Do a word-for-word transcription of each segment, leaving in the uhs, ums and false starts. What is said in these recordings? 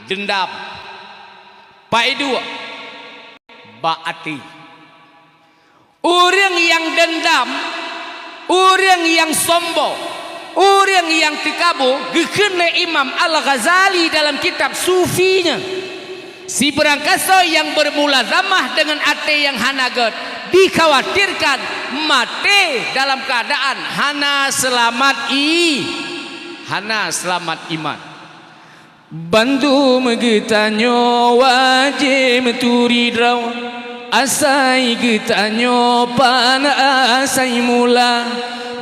Deundam. Paiduk bak até. Ureuëng nyang deundam, ureuëng nyang sombong, ureuëng nyang teukabô, geukheun lé Imam Al-Ghazali dalam kitab Sufi nyan, sibarang kasoe nyang beurmulazamah deungon até nyang hana gét, dikhawatirkan maté dalam keuadaan hana seulamat i-, hana seulamat iman. Bandum geutanyoe wajéb turi droe, asai geutanyoe pan asai mula.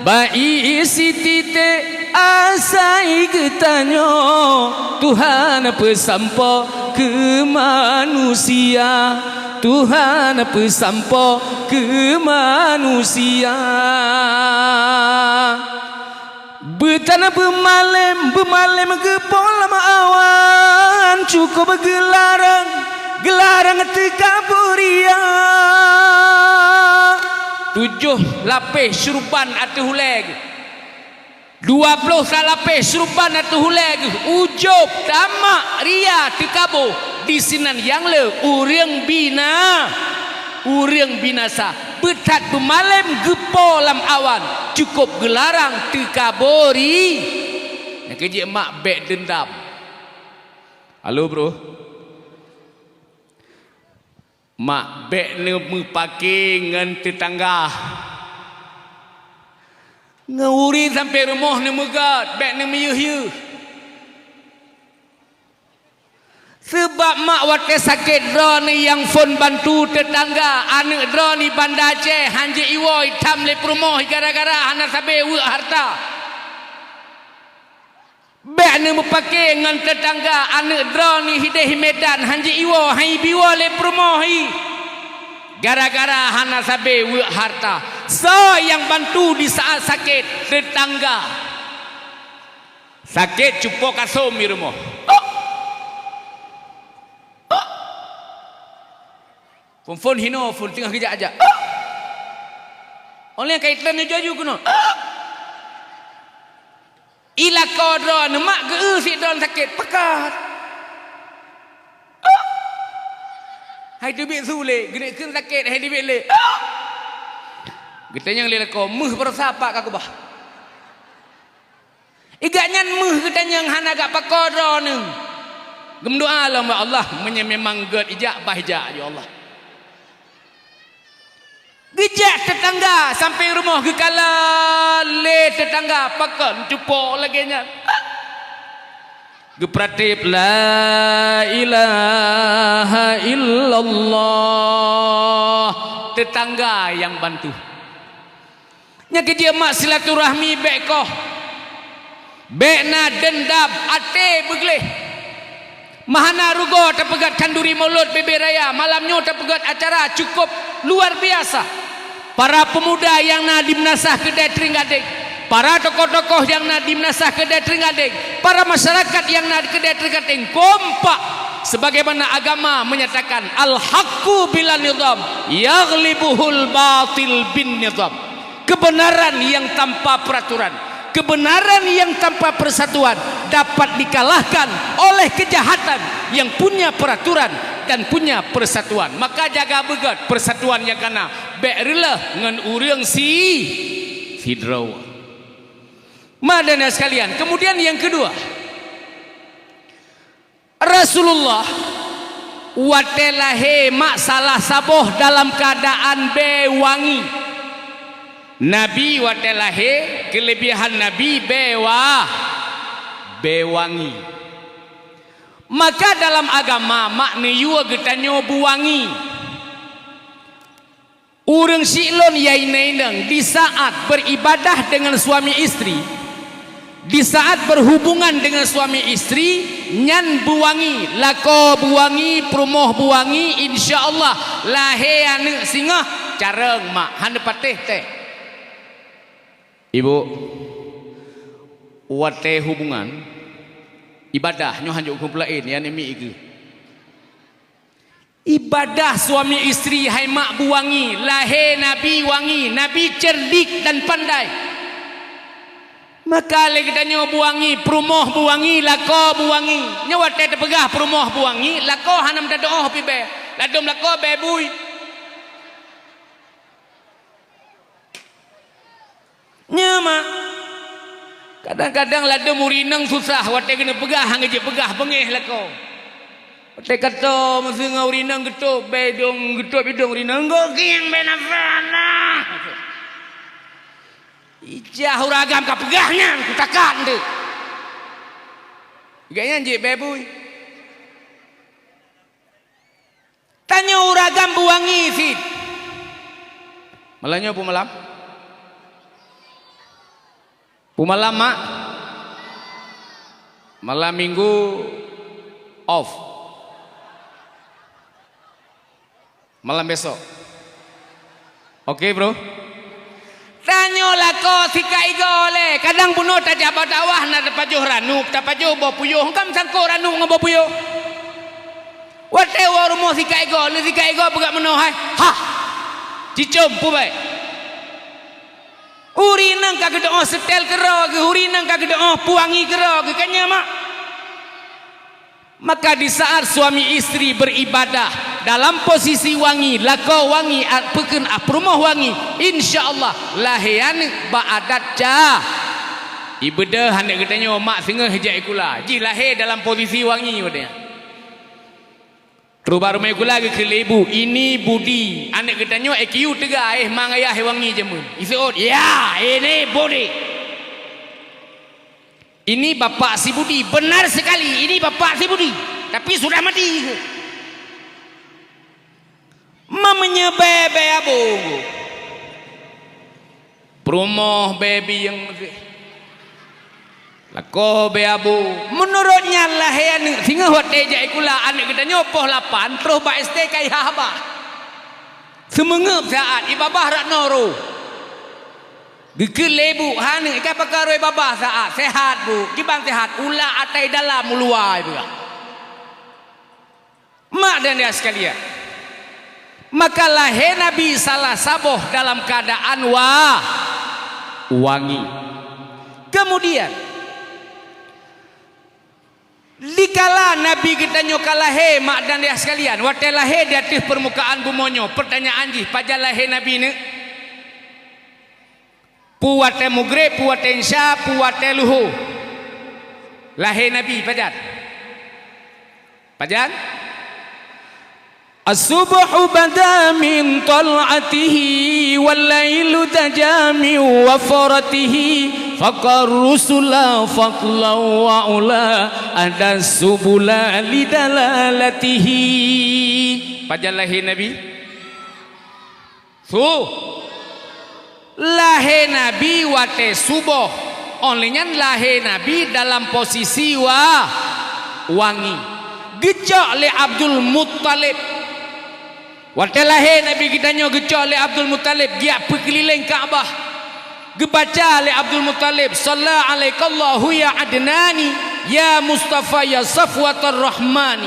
Bak-i sititék asai geutanyoe, Tuhan peusampoe keu manusia, Tuhan peusampoe keu manusia. Beutanyoe beumalém, beumalém geupo lam awan, cukôp geularang, geularang teuka beuria. Tujoh lapéh syurban ateueh ulée geuh, dua ploh sa lapéh syurban ateueh ulée geuh, ujôb, tamak, ria, teukabô, disinan nyang le ureuëng bina-, ureuëng binasa. Beuthat beumalém geupo lam awan, cukôp geularang teuka beuria. Nyang keujeuet mak bék deundam. Halo, bro. Mak bék neumeupaké ngon teutangga. Ngon ureuëng sampoe rumoh neumeugét, bék neumeuyeuh-yeuh. Sabab mak watée sakét droeneuh nyang phon bantu teutangga, aneuëk droeneuh i Banda Aceh han jiwoe, itam lé peurumoh gara-gara hana sabe weuek hareuta. Bék neumeupaké ngon teutangga, aneuëk droeneuh hideh i Medan han jiwoe, han ibiwoe lé peurumoh i gara-gara hana sabe weuek hareuta. Soe nyang bantu di saát sakét? Teutangga. Sakét cupo kasôm i rumoh. Phon-phon hinoe phon teungoh geujak-jak. Óh lheueh ka itreun laju-laju keunoe. I lakoe droeneuh mak geu-eu sit droeneuh sakét, pakat. Hai teubiet su lé, geuneuk kheun sakét, hai teubiet lé. Geutanyong lé lakoe, meuh baroesa pat ka keubah. I gobnyan meuh geutanyong hana gak pakoe droeneuh. Geumeudoá lom, "Ya Allah, meunyoe memang gét ijak, bah ijak, ya Allah." Geujak teutangga sampéng rumoh, geukalon lé teutangga, pakon cupo lagée nyan. Geupeuratéb, "La ilaha illallah." Teutangga nyang bantu. Nyang keujeuet mak silaturahmi bék koh. Bék na deundam, até beugleh. Meuhana rugoe tapeugét khanduri mulod bubé raya, malam nyoe tapeugét acara cukôp luar biasa. Para peumuda nyang na di meunasah keudée Trienggadeng, para tokoh-tokoh nyang na di meunasah keudée Trienggadeng, para masyarakat nyang na keudée Trienggadeng kompak, sebagaimana agama menyatakan, "Al-haqqu bila nizam, yaghlibuhul batil bin nizam." Kebenaran yang tanpa peraturan, kebenaran yang tanpa persatuan dapat dikalahkan oleh kejahatan yang punya peraturan dan punya persatuan. Maka jaga beugét persatuan nyang kana, bék reuloh ngon ureuëng si-, sidroe. Mak dan ayah sekalian, kemudian yang kedua, Rasulullah watée lahé mak salah saboh dalam keuadaan bée wangi. Nabi watée lahé, keuleubihan Nabi bée wa-, bée wangi. Maka dalam agama mak neuyue geutanyoe beuwangi. Ureuëng siklon ya inong-inong di saat beribadah dengan suami istri, di saat berhubungan dengan suami istri, nyan beuwangi, lakoe beuwangi, peurumoh beuwangi, insya Allah lahé aneuëk singoh carông mak, hana patéh teh. Ibu, watée hubungan, ibadah nyoe hanjeuet keupeulaén, ya nemi iku. Ibadah suami istri hai mak beuwangi, lahé Nabi wangi, Nabi cerdik dan pandai. Maka lé geutanyoe beuwangi, peurumoh beuwangi, lakoe beuwangi. Nyoe watée teupeugah peurumoh beuwangi, lakoe hana meutatuoh pih bée. Ladôm lakoe bée bui. Nyoe mak, kadang-kadang ladôm ureueng inong susah watée keuneuk peugah, hana jeuet peugah, beungéh lakoe. Watée ka toe meuseue ngon ureueng inong geutôb bée idông, geutôb idông ureueng inong, "Gok kieng bée nafah na." Ijah ureueng agam ka peugah nyan, kutakan deuh. Gobnyan jeuet bée bui. Tanyoe ureueng agam beuwangi cit. Malam nyoe peue malam? Peue malam, mak? Malam minggu off. Malam besok. Oke, bro. Tanyoe lakoe sikat igoe lé. Kadang bunoe tajak bak dakwah na tapajoh ranub, tapajoh boh puyoh. Kan meusangkot ranub ngon boh puyoh. Watée woe rumoh sikat igoe, lé sikat igoe peugah meunoe hai. Hah! Cicom peue bée. Ureueng inong ka geudoh seutét keudroe geuh, ureueng inong ka geudoh peuwangi keudroe geuh, kan nyan mak? Maka di saat suami istri beribadah dalam posisi wangi, lakoe wangi, a-, peukeun, a, peurumoh wangi, insya Allah lahé aneuëk bak adat ca. Ibeudôh aneuëk geutanyoe mak singoh jak sikula, jih lahé dalam posisi wangi watée nyan. Trok bak rumoh sikula geukheun lé ibu, "Ini Budi." Aneuëk geutanyoe I Q teuga, éh mang ayah wangi jameun. Iseuôt, "Ya, ini Budi." "Ini bapak si Budi." "Benar sekali, ini bapak si Budi. Tapi sudah mati." Meunyoe bée-bée abong. Peurumoh bée biyeng meuseue. Lakoe bée abu. Meunurot nyan lahé aneuëk singoh watée jak sikula aneuëk geutanyoe poh lapan troh bak S T ka iha haba. Seumeungeup saát, i babah rot noe roh. Geukheun lé ibu, "Hai aneuëk, ka pakon roh i babah saát?" "Sehat, Bu." "Kiban sehat?" "Ulat atai dalam u luwa," ipeugah. Mak dan ayah sekalian, maka lahé Nabi salah saboh dalam keuadaan wa-, wangi. Kemudian, dikala Nabi geutanyoe ka lahé, mak dan ayah sekalian, watée lahé di ateueh peurmukaan bumoe nyoe, peurtanyaan jih, pajan lahé Nabi nyoe? Peue watée mugreb, peue watée insya, peue watée luho. Lahé Nabi pajan? Pajan? "As-subhu bada min tal'atihi, wal lailu daja min wafaratihi, faqar rusula fadlan wa ula, adas subula lidalalatihi." Pajan lahé Nabi? Su-, lahé Nabi watée suboh. Óh lheueh nyan lahé Nabi dalam posisi wa-, wangi. Geucok lé Abdul Muttalib. Watée lahé Nabi geutanyoe geucok lé Abdul Muttalib, geujak peukeulileng Ka'bah. Geubaca lé Abdul Muttalib, "Shalla alaikallahu ya Adnani, ya Mustafa, ya Safwatar Rahmani."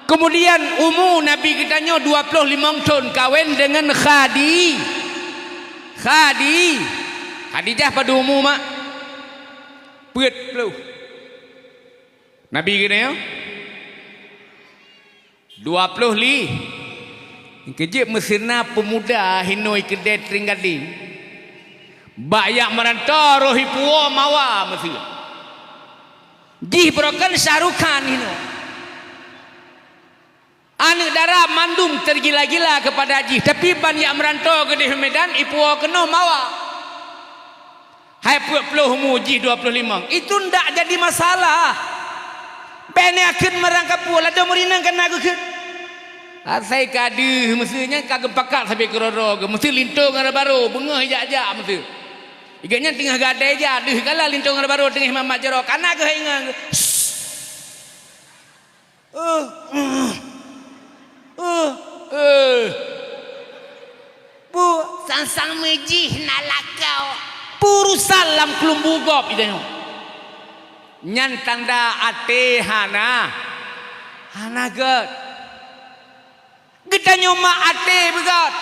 Keumudian umu Nabi geutanyoe dua ploh limong thon, kawen deungon Khadi-, Khadi-, Khadijah padum umu, mak? Peuet ploh. Nabi geutanyoe dua ploh li. Keujeuet meuseue na peumuda hinoe keudeh Tring Gading. Bak jak meuranto roh ipuwoe mawa meuseue. Jih broken Shah Rukh Khan hinoe. Aneuëk dara mandum tergila-gila keupada jih, tapi ban jak meuranto keudeh Medan ipuwoe keunoe mawa. Hai peuet ploh umu jih dua ploh limong, itu ndak jadi masalah. Bék neukheun meurangkapeue, ladôm ureuëng inong kana geukheun. Asai ka deuh meuseue nyan ka geupakat sabe keudroe-droe geuh, meuseue linto ngon baro, beungoh jak-jak meuseue. Gobnyan teungoh gadée jak deuh kala linto ngon baro teungoh mamat jaroe, kana geuh hai ngon geuh. Uh, uh, uh, uh. Bu, sang-sang meujih na lakoe. Peurusan lam keulumbu gob geutanyoe. Nyan tanda até hana, hana gét. Geutanyoe mak até beugét.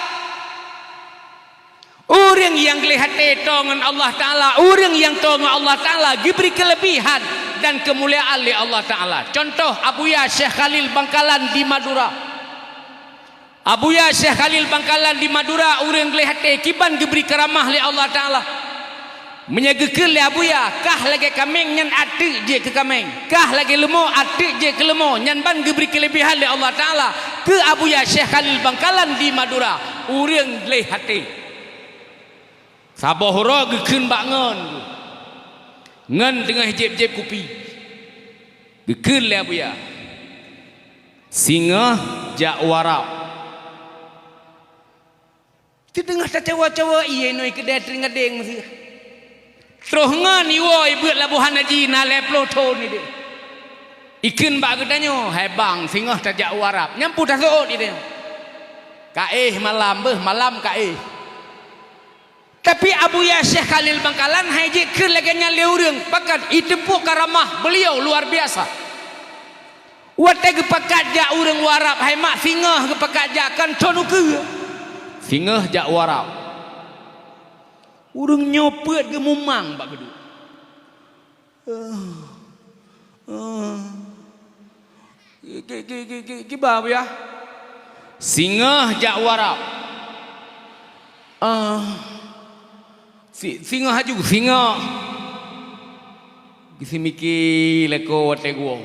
Ureuëng nyang gleh até toe ngon Allah Taala, ureuëng nyang toe ngon Allah Taala geubri keuleubihan dan keumuliaan lé Allah Taala. Cuntoh, Abuya Syekh Khalil Bangkalan di Madura. Abuya Syekh Khalil Bangkalan di Madura ureuëng gleh até, kiban geubri keuramah lé Allah Taala. Meunyoe geukheun lé Abuya, kah lagée kaméng nyan ateuek jeuet keu kaméng, kah lagée leumo ateuek jeuet keu leumo, nyan ban geubri keuleubihan lé Allah Taala keu Abuya Syekh Khalil Bangkalan di Madura, ureuëng gleh até. Saboh uroe geukheun bak ngon, ngon teungoh jieb-jieb kupi. Geukheun lé Abuya, "Singoh jak u Arab." Teudeungoh tacawa-cawa, ié noi keudeh teuringadeng meusieh. Troh ngon iwoe ibuet labohan haji na lhée ploh thon ideh. Ikheun bak geutanyoe, "Hai bang, singoh tajak u Arab." Nyang peue taseuôt ideh. Kaéh malam beuh, malam kaéh. Tapi Abuya Syekh Khalil Bangkalan hai jikheun lagée nyan lé ureuëng, pakat iteupeue karamah beuliau luar biasa. Watée geupakat jak ureuëng u Arab, hai mak, singoh geupakat jak, kon thon ukeue. Singoh jak u Arab. Ureuëng nyoe peuet geumumang bak geuduek. Ah. Ah. Ki-, ki-, ki-, ki-, ki-, kiban, Buya? Singoh jak u Arab. Ah. Si-, singoh aju, singoh. Geusimike lakoe watée geuwoe.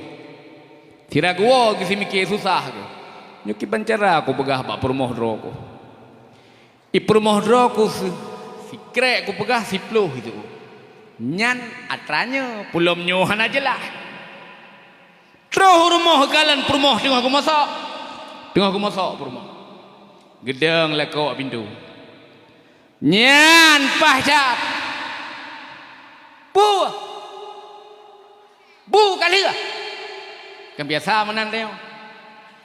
Sira geuwoe geusimike susah geuh. Nyoe kiban cara kupeugah bak peurumoh droe ku. I peurumoh droe ku si-, sikrek kupeugah siploh itu. Nyan atra nyoe, peulom nyoe hana jeulaih. Troh u rumoh geukalon peurumoh teungoh geumosok. Teungoh geumosok peurumoh. Geudong lakoe bak pintoe. Nyan paih that. Peue? Bu ka lheueh. Kan biasa meunan teuh.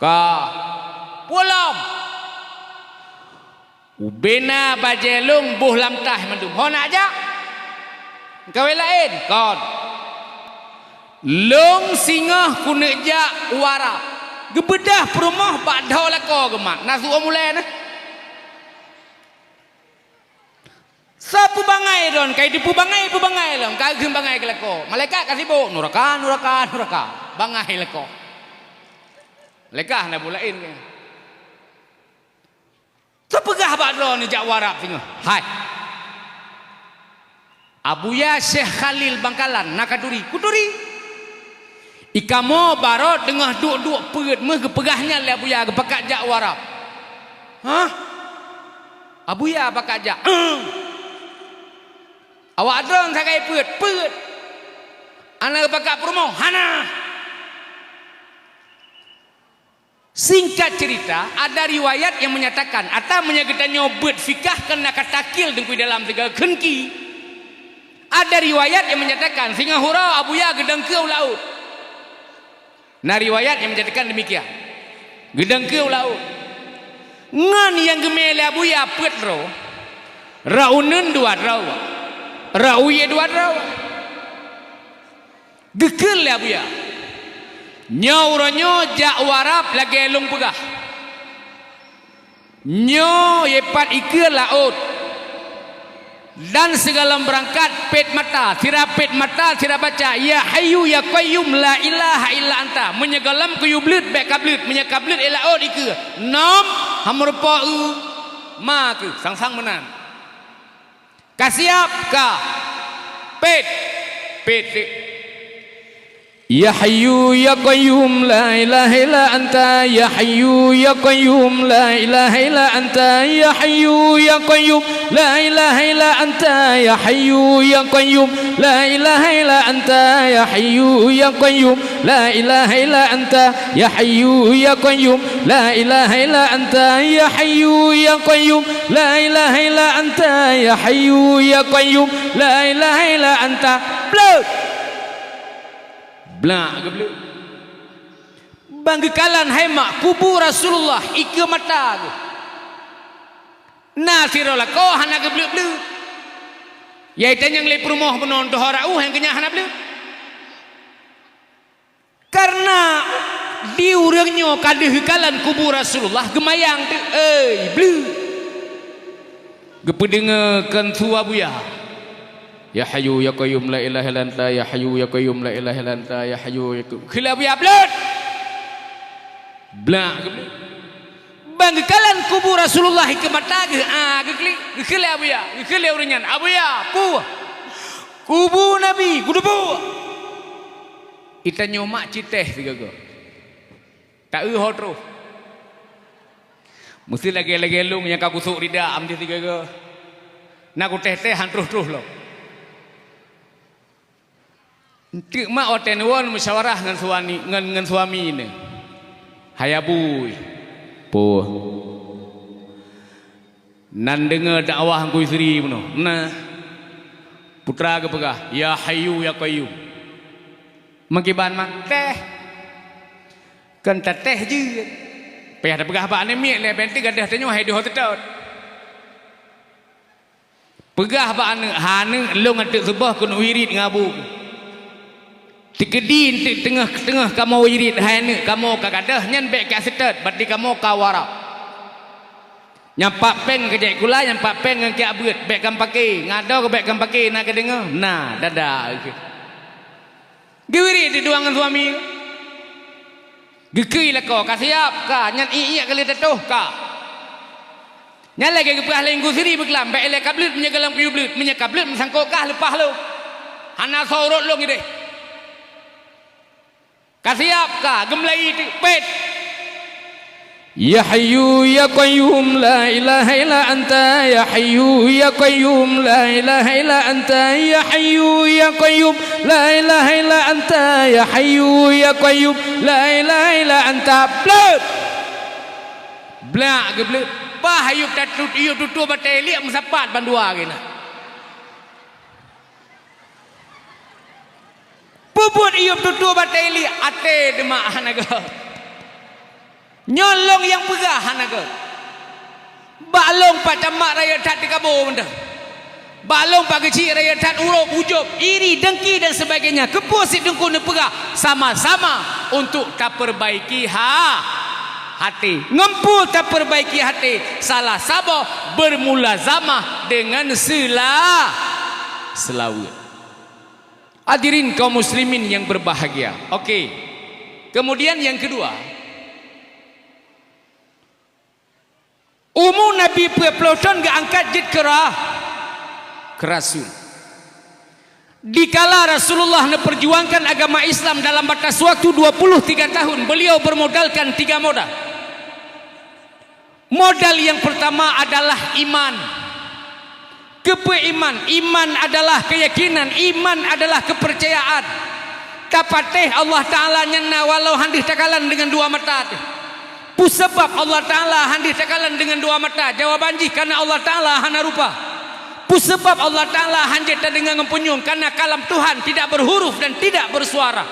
Ka. Peue lom? Ubena bajée lôn boh lam taih mandum. Ho nak jak? Kawé laén? Kon. Lôn singoh keuneuk jak u Arab. Geubeudoh peurumoh bak dho lakoe geumat. Na su-, mulai na. Sapeue bangai droen, ka jiteupeue bangai, peue bangai lom, ka geukheun bangai keu lakoe. Malaikat ka sibok, nuraka, nuraka, nuraka. Bangai lakoe. Malaikat hana peue laén. Teupeugah bak droeneuh jak u Arab singoh. Hai. Abuya Syekh Khalil Bangkalan na katuri. Kuturi. I kamoe barô teungoh duek-duek peuet méuh geupeugah nyan lé Abuya geupakat jak u Arab. Hah? Abuya pakat jak? Eung. Awak droen sagai peuet? Peuet. Hana geupakat peurumoh? Hana. Singkat cerita, ada riwayat yang menyatakan, ata meunyoe geutanyoe beuet fikah keunan ka takil teungku dalam sigoe kheun ki. Ada riwayat yang menyatakan, singoh uroe Abuya geudong keue u laôt. Na riwayat yang menyatakan demikian. Geudong keue u laôt. Ngon nyang geumé lé Abuya peuet droe, rot uneuen dua droe, rot u yue dua droe. Geukheun lé Abuya, "Nyoe uroe nyoe jak u Arab lagée lôn peugah. Nyoe yue pat ikeue laôt, dan sigohlom beurangkat pét mata, sira pét mata, sira baca, 'Ya Hayyu Ya Qayyum la ilaha illa anta.' Meunyoe gohlom keu yue bleuet, bék ka bleuet. Meunyoe ka bleuet, i laôt ikeue. Nom, ha meurupoe u, ma kheueh, sang-sang meunan." Ka siab, ka. Pét. Pét. Ya Hayyu Ya Qayyum la ilaha illa anta, Ya Hayyu Ya Qayyum la ilaha illa anta, Ya Hayyu Ya Qayyum la ilaha illa anta, Ya Hayyu Ya Qayyum la ilaha illa anta, Ya Hayyu Ya Qayyum la ilaha illa anta, Ya Hayyu Ya Qayyum la ilaha illa anta, Ya Hayyu Ya Qayyum la ilaha illa anta, Ya Hayyu Ya Qayyum la ilaha illa anta. Bleuet! Blak geubleuet. Ban geukalon hai mak kubu Rasulullah ikeue mata geuh. Na sidroe lakoe hana geubleuet-bleuet. Yai tanyong lé peurumoh bunoe, "Deuh rot u, hai keuh nyan hana bleuet?" Kareuna di ureuëng nyoe ka deuh geukalon kubu Rasulullah geumayang teuk, "Ei, bleuet!" Geupeudeungoe keu su Abuya. Ya Hayyu ya Qayyum la ilaha illa anta, ya Hayyu ya Qayyum la ilaha illa anta, ya Hayyu ya Qayyum. Geukheun lé Abuya, bleuet! Blak geubleuet. Ban geukalon kubu Rasulullah i keue mata geuh, ah, geuklik. Geukheun lé Abuya, geukheun lé ureuëng nyan, "Abuya, peue?" "Kubu Nabi, kudubu." Itanyoe mak cit teh sigoe-goe. Ta-eu ho troh. Meuseuti lagée-lagée lôn nyang ka kusok rida am di sigoe-goe. Na kuteh-teh han troh-troh lom. Enteuk mak watée neuwoe musyawarah ngon suami, ngon, ngon suami neuh. Hai Abu, peue? Nan deungoe dakwah Teungku Yusri bunoe. Nah. Putra geupeugah, "Ya Hayyu ya Qayyum." Meukiban mak teh. Kon tateh jeuet. Payah tapeugah bak aneuk miet lé, bèk teuk gadoh tanyoe hai deuh ho teutot. Peugah bak aneuk, "Hai aneuk, lôn ateueh suboh keuneuk wirit ngon Abu. Teukeudi teuk teungoh-teungoh kamoe wirit, hai aneuk, kamoe ka gadoh, nyan bèk ka seutôt, berarti kamoe ka warak. Nyang pat péng keu jai kula, nyang pat péng ngon kiak beuet, bèk kamoe paké, ngon adoe bèk kamoe paké, na kadeungoe?" Na, dada. Geuwirit di dua ngon suami. Geukheun lakoe, "Ka siap ka, nyan iék-iék ka lheueh tatoh ka." Nyan lagée geupeugah lé Teungku Yusri beuklam, "Bèk ilée ka bleuet, meunyoe goh lom kuyue bleuet, meunyoe ka bleuet meusangkot kah leupah lom. Hana soe rot lôn ideh." Ka siap ka, geumeulayi teuk, pet. Ya Hayyu ya Qayyum la ilaha illa anta, ya Hayyu ya Qayyum la ilaha illa anta, ya Hayyu ya Qayyum la ilaha illa anta, ya Hayyu ya Qayyum la ilaha illa anta. Bleuet! Blak geubleuet. Bah Ayub tatut, Ayub tutoe batée liek meusapat bandua geuh na. Peubuet Ayub tutoe batée liek, até deumak hana gét. Nyoe lôn nyang peugah hana gét. Bak lôn pat tamat rayeuk that di kabo mantong. Bak lôn pat geuchik rayeuk that uroe, ujub, iri, dengki dan sebagainya. Keupeue si Teungku neupeugah sama-sama untuk tapeurbaiki ha-, hati. Ngon peue tapeurbaiki hati? Salah saboh bermulazamah dengan sela-, selaweuet. Hadirin kaum muslimin yang berbahagia. Oke. Kemudian yang kedua, umu Nabi peuet ploh thon geuangkat jeuet keu ra-, keu rasul. Dikala Rasulullah neuperjuangkan agama Islam dalam batas waktu dua puluh tiga tahun, beliau bermodalkan tiga modal. Modal yang pertama adalah iman. Keupeue iman? Iman adalah keyakinan, iman adalah kepercayaan. Tapatéh Allah Ta'ala nyan na walau han deuh takalon deungon dua mata teuh. Peue sabab Allah Ta'ala han deuh takalon deungon dua mata? Jawaban jih, karena Allah Ta'ala hana rupa. Peue sabab Allah Ta'ala han jeuet tadeungoe ngon punyueng? Karena kalam Tuhan tidak berhuruf dan tidak bersuara.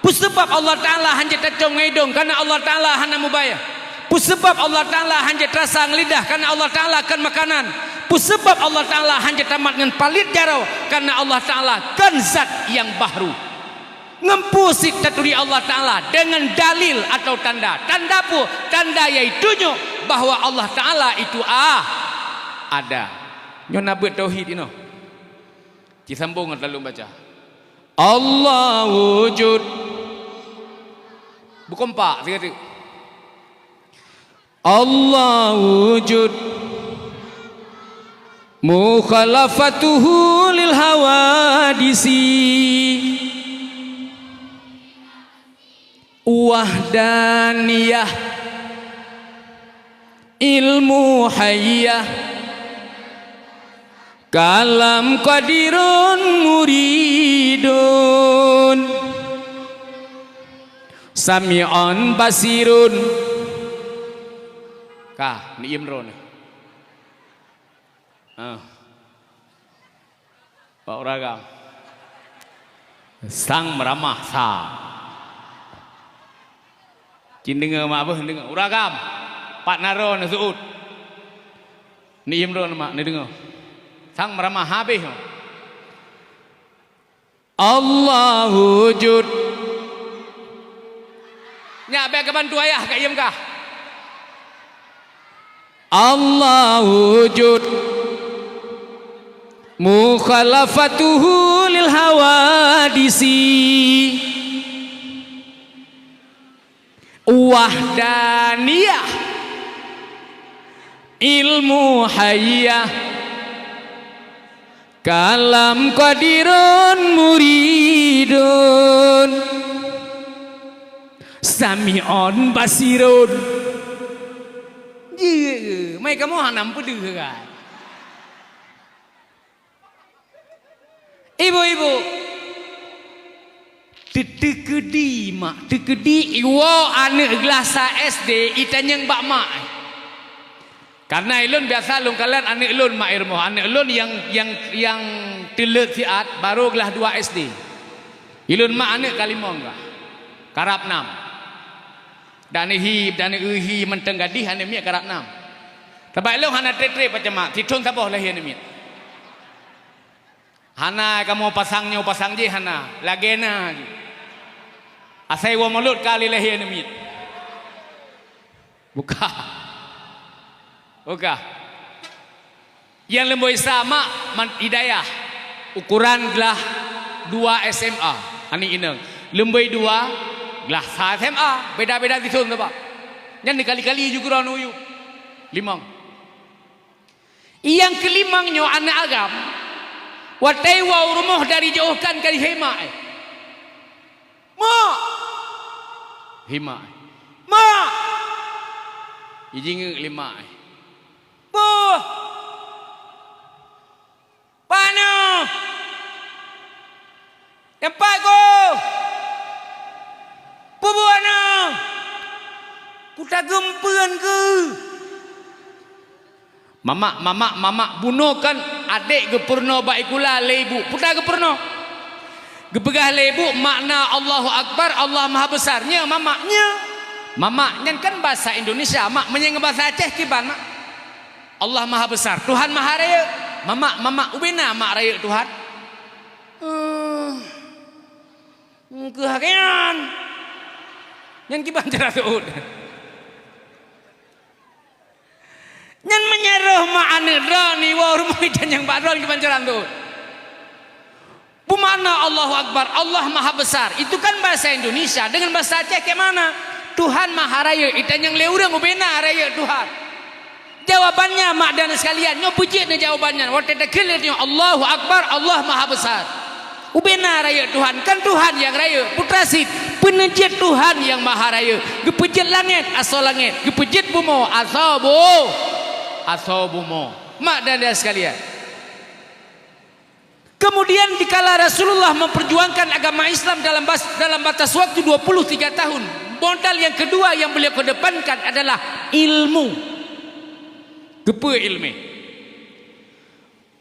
Peue sabab Allah Ta'ala han jeuet tacom ngon idong? Karena Allah Ta'ala hana mubayah. Peue sabab Allah Ta'ala han jeuet tarasa ngon lidah? Karena Allah Ta'ala kon makanan. Peue sabab Allah Ta'ala han jeuet tamat ngon palet jaroe? Karena Allah Ta'ala kon zat nyang bahru. Ngon peue sit taturi Allah Ta'ala? Dengan dalil atau tanda. Tanda peue? Tanda nyang itunyok bahwa Allah Ta'ala itu a-, ada. Nyoe na beuet tauhid inoe. Ci sambong ngon lôn baca. Allah wujud. Beukompak sigoe teuk. Allah wujud. Mukhalafatuhu lil hawadisi. Wahdaniyah. Ilmu hayyah. Kalam qadirun muridun. Sami'un basirun. Ka, neuiem droeneuh. Ah. Bak uragam. Sang meuramah sa. Cit deungoe mak beuh, deungoe. Uragam. Pat na droeneuh seuôt. Neuiem droeneuh mak, neudeungoe. Sang meuramah habéh. Allah wujud. Nyak bèk keubantu ayah ka iem kah? Allah wujud. Mukhalafatuhu lil hawadisi. Wahdaniyah. Ilmu hayyah. Kalam qadirun muridun. Sami'un basirun. Jeuet, mai kamoe hana meupeudeuh kan? Ibu-ibu, teu-, teukeudi mak, teukeudi iwoe aneuk glah sa S D itanyong bak mak. Karena ilôn biasa lôn kalon aneuk lôn mak i rumoh, aneuk lôn nyang, nyang, nyang teuleuek siat barô glah dua S D. Ilôn mak aneuk ka limong gah, karab nam. Dan hi, dan hi mantong gadih aneuk miet karab nam. Sabab ilôn hana trép-trép macam mak, sithôn saboh lahé aneuk miet. Hana kamoe pasang nyoe pasang jih hana, lagée na jih. Asai woe mulod ka lé lahé aneuk miet. Buka. Buka. Nyang leumboi sa mak man hidayah, ukuran glah dua S M A, aneuk inong. Leumboi dua glah sa S M A, beda-beda sithôn sabab. Nyan dikali-kali ju keudroe uyueb. Limong. Nyang keulimong nyoe aneuk agam, watée woe u rumoh dari jiôh kan ka jihé mak, eh. "Mak!" Hi mak, eh. "Mak!" Jijingeuk lé mak, eh. "Boh! Pane! Teumpat ku! Peubuet na! Kutageumpeuan keu!" Mamak, mamak, mamak, bunoe kan adék geupeurunoe bak sikula lé ibu. Peue ta geupeurunoe? Geupeugah lé ibu makna Allahu Akbar, Allah Maha Besar. Nyo mamak, nyo. Mamak nyan kan basa Indonesia. Mak, meunyoe ngon basa Aceh kiban, mak? Allah Maha Besar, Tuhan Maha Rayeuk. Mamak, mamak, ubena mak rayeuk Tuhan. Eh, keuhai nyan. Nyan kiban cara seuôt. Nyan meunyoe roh mak aneuk droe ni woe rumoh itanyong bak droe kiban cara seuôt. Beumakna Allahu Akbar, Allah Maha Besar. Itu kan bahasa Indonesia. Dengan bahasa Aceh kayak mana? Tuhan Maha Rayeuk. Itanyong lé ureuëng ubena rayeuk Tuhan. Jawabannya, mak dan sekalian, nyoe peujeuet nyoe jawabannya. Watée takheun lé nyoe, Allahu Akbar, Allah Maha Besar. Ubena rayeuk Tuhan, kan Tuhan nyang rayeuk. Putra sit, peuneujeuet Tuhan nyang Maha Rayeuk. Geupeujeuet langét, asoe langét. Geupeujeuet bumoe, asoe bu-, asoe bumoe. Mak dan, dan sekalian. Kemudian dikala Rasulullah memperjuangkan agama Islam dalam bas-, dalam batas waktu dua puluh tiga tahun, modal yang kedua yang beliau kedepankan adalah ilmu. Keupeue ilmu?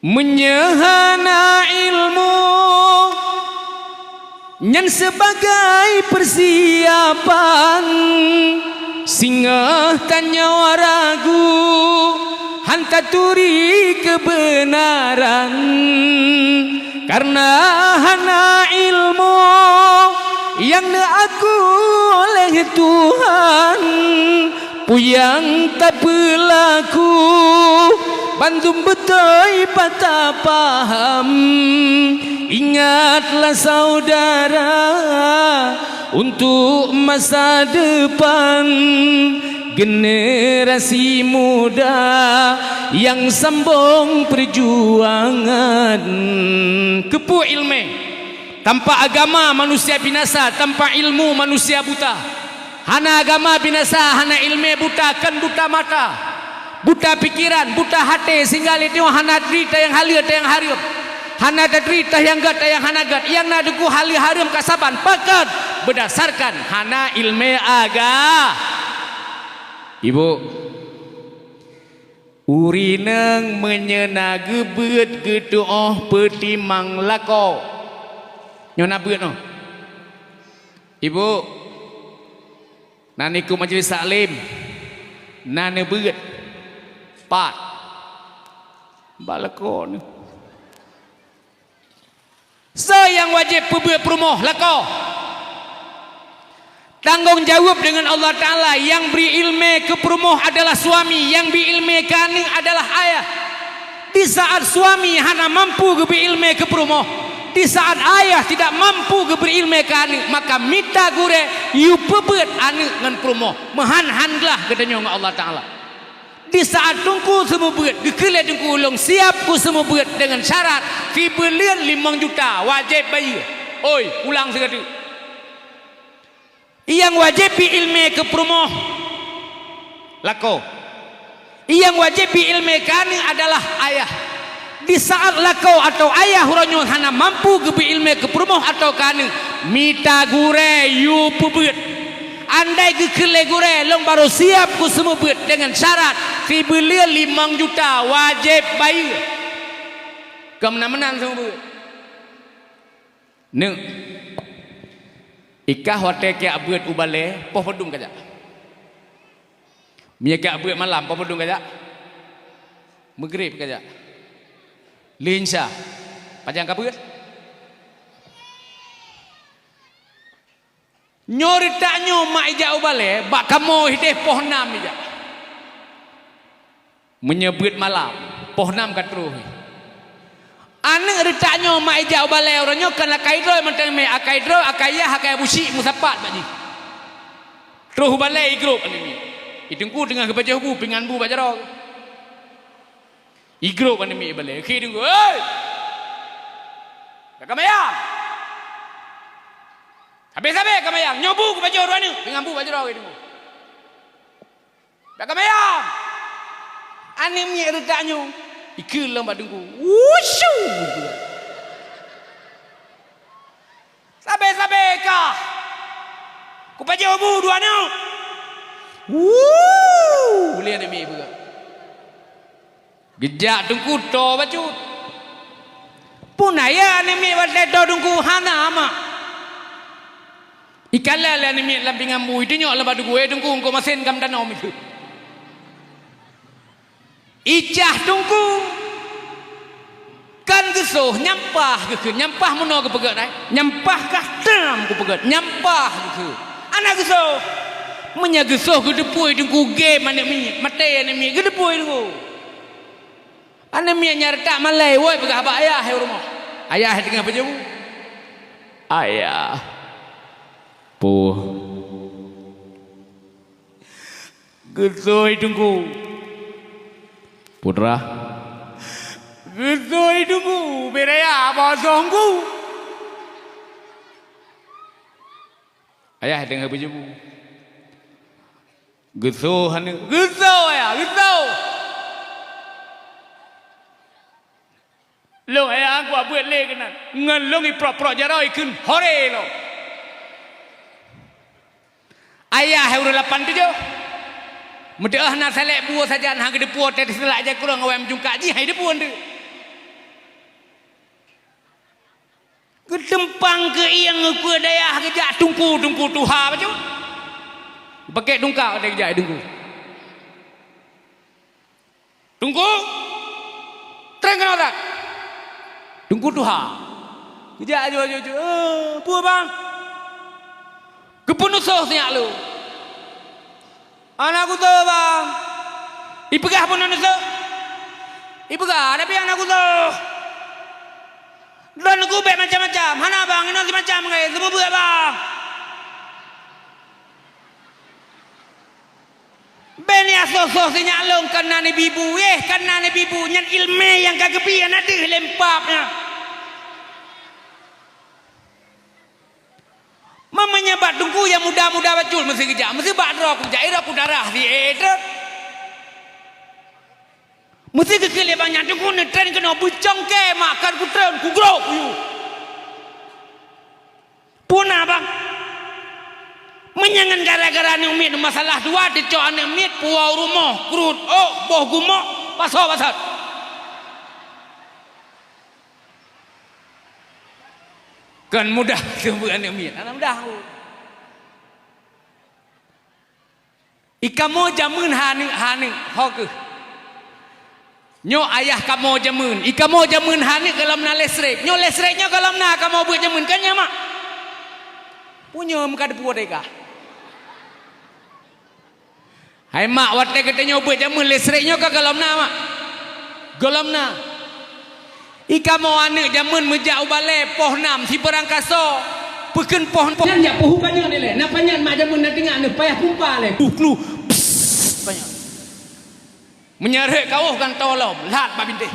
Meunyoe hana ilmu, nyan sibagai peusiapan, singoh tanyoe ragu, han taturi keubeunaran. Kareuna hana ilmu nyang neuaku oleh Tuhan, peue nyang tapeulaku, bandum beutôi pat tapaham. Ingatlah saudara, untuk masa depan generasi muda nyang sambong peujuangan. Keupeue iéleumé? Tanpa agama manusia binasa, tanpa ilmu manusia buta. Hana agama binasa, hana iéleumé buta, kan buta mata, buta pikeran, buta haté, sehingga lé nyoe hana teuritah nyang haleue, teuh nyang hareuem. Hana teuritah nyang gét, teuh nyang hana gét. Nyang na teungku haleue hareuem ka saban, pakon beudasarkan hana iéleumé aga-, Ibu, Ureuëng inong meunyoe na geubeuet geutuoh peutimang lakoe. Nyoe na beuet nyoe. Ibu, na neukeuh majelis taklim, na neubeuet. Pat? Bak lakoe nyoe. Soe nyang wajéb peubeuet peurumoh? Lakoe. Tanggong jaweueb deungon Allah Taala, nyang bri iéleumé keu peurumoh adalah suami, nyang bri iéleumé keu aneuk adalah ayah. Di saat suami hana mampu geubri ileumèe keu peurumoh, di saat ayah tidak mampu geubri ileumèe keu aneuk, maka mita gurèe yue peubeuet aneuk ngon peurumoh, meuhan-han glah geutanyoe ngon Allah Taala. Di saat teungku seumeubeuet, geukheun lé teungku, "Ulôn siap kuseumeubeuet deungon syarat sibuleuen limong juta, wajéb bayeue." Oi, ulang sigoe teuk. Nyang wajéb bri ileumèe keu peurumoh, lakoe. Nyang wajéb bri ileumèe keu aneuk adalah ayah. Di saat lakoe atawa ayah uroe nyoe hana mampu geubri ileumèe keu peurumoh atawa keu aneuk, mita gurèe yue peubeuet. Andai geukheun lé gurèe, "Lôn barô siap kuseumeubeuet deungon syarat sibuleuen limong juta, wajéb bayeue." Kon meunan-meunan seumeubeuet. Neuk, i kah watèe kajak beuet u balèe, poh padum kajak? Meunyoe kajak beuet malam, poh padum kajak? Meugrib kajak? Lheuh Isya, pajan kabeuet? Nyoe reutak nyoe mak ijak u balèe, bak kamoe idéh poh nam ijak. Meunyoe beuet malam, poh nam ka troh. Aneuk reutak nyoe mak ijak u balèe uroe nyoe, kan akai droe mantong mè, akai droe, akai yah, akai busyik meusapat bak jih. Troh u balèe igrôp aneuk miet. I teungku teungoh geupajoh bu, pingan bu bak jaroe. Igrôp aneuk miet balèe. Khi teungku, "Hei! Ka kamayang! Sabé-sabé kamayang! Nyoe bu kupajoh droe aneuk, pingan bu bak jaroe," teungku. Bak kamayang! Aneuk miet reutak nyoe, ikheun lom bak teungku. Wushu! Sabé-sabé kah! Kupajoh bu dua aneuk! Wuu! Lé aneuk miet peugah. Geujak teungku toe bacut. Peue na ya aneuk miet watèe toe teungku hana mak. Ikalon lé aneuk miet lam pingan bu, itunyok lé bak teungku, "Eh teungku, eungkôt masen ka meudanom itu." Icah teungku. Kan geusoh, nyampah geukheun, nyampah meunoe geupeugah dai. Nyampah kah tam geupeugah, nyampah geukheun. Hana geusoh. Meunyoe geusoh geuteupue teungku gém aneuk miet, maté aneuk miet geuteupue teungku. Aneuk miet nyan reutak malèe, woi peugah bak ayah, hai u rumoh. Ayah teungoh pajoh bu. Ayah. Peue? Geusoh teungku. Putra. Geusoh teungku, bèk raya bak soe teungku. Ayah teungoh pajoh bu. Geusoh aneuk, geusoh ya, geusoh. Lôn ayah angkot beuet lé keunan. Ngon lôn iprok-prok jaroe ikheun hore lom. Ayah hai ureueng lapan tujoh. Meudeuh na salek buoh sajan han geudeupue teuh teuseulak jai kureueng awai meujungkak jih hai deupue deuh. Geuteumpang keu ieng ukeue dayah geujak teungku-teungku tuha bacut. Pakèk tungka watèe geujak teungku. Teungku, treun keunoe that. Teungku tuha. Geujak aju-aju, aju. "Eh, peue bang?" "Keupeue neusoh sinyak lôn?" "Hana kusoh bang." "Ipeugah peue neusoh?" "Ipeugah, tapi hana kusoh." "Droeneuh gubek macam-macam." "Hana bang, inoe simacam ngai, seumeubeuet bang." "Bèk neusoh-soh sinyak lôn, kan na neubi bu, eh, kan na neubi bu, nyan ileumèe nyang ka geubi hana deuh lé eumpat nyan." Meunyoe bak teungku nyang muda-muda bacut meusi geujak, meusi bak droe kujak, droe kudarah si eh, eh, trok. Meusi geukheun lé bang nyan teungku neutreun keunoe beucongke mak kan kutreun kugrok kuyue. Peue na bang? Meunyoe ngon gara-gara aneuk miet masalah dua teucok aneuk miet puwoe rumoh, krut, ôk, boh gumok, pasoe basot. Kon mudah seumeubeuet aneuk miet, hana mudah. Ikamoe jameun haneuk-haneuk, ho keuh. Nyoe ayah kamoe jameun, ikamoe jameun haneuk gohlom na listrik. Nyoe listrik nyoe gohlom na kamoe beuet jameun, kan nyan mak? Punya muka depu tega. Hai mak, watèe geutanyoe beuet jameun listrik nyoe ka gohlom na mak? Gohlom na. I kamoe aneuk jameun meujak u balée poh nam sibarang kasoe. Peukheun poh, poh nyan jak peuhu panyöt ilée. Na panyöt mak jameun na teungoh neuh payah pumpa lé. Kluh, kluh. Psst, panyöt. Meunyoe rhot kawöh gantoe lom, lhat bak bintéh.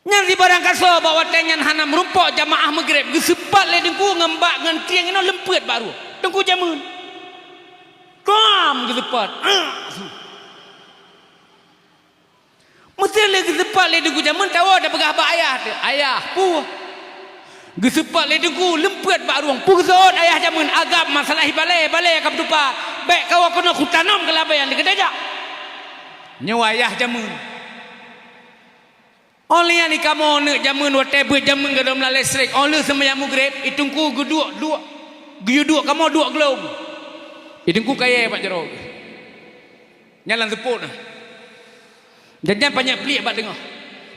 Nyan sibarang kasoe bak watée nyan hana meurumpok jamaah Maghrib, geuseupat lé Teungku ngon bak ngon tieng inoe leumpeuet bak rueng. Teungku jameun. Klam geuseupat. Ah, su. Meuteun lé geuseupat lé Teungku jameun tawoe tapeugah bak ayah teuh, "Ayah, peue?" Geuseupat lé Teungku leumpeuet bak rueng. Peue geuseuôt ayah jameun? "Agam masalah ié balée, balée ka meutupat. Bék kawoe keunoe kutanom keulabée nyang dikeue tajak." Nyoe ayah jameun. Óh lheueh nyan i kamoe aneuk jameun watée beuet jameun gadom lam listrik, óh lheueh seumayang Maghrib, i Teungku geuduek, duek, geuyue duek kamoe duek glông. I Teungku kayée bak jaroe. Nyan lam seupôt na. Nyan, nyan panyöt pliek bak teungoh.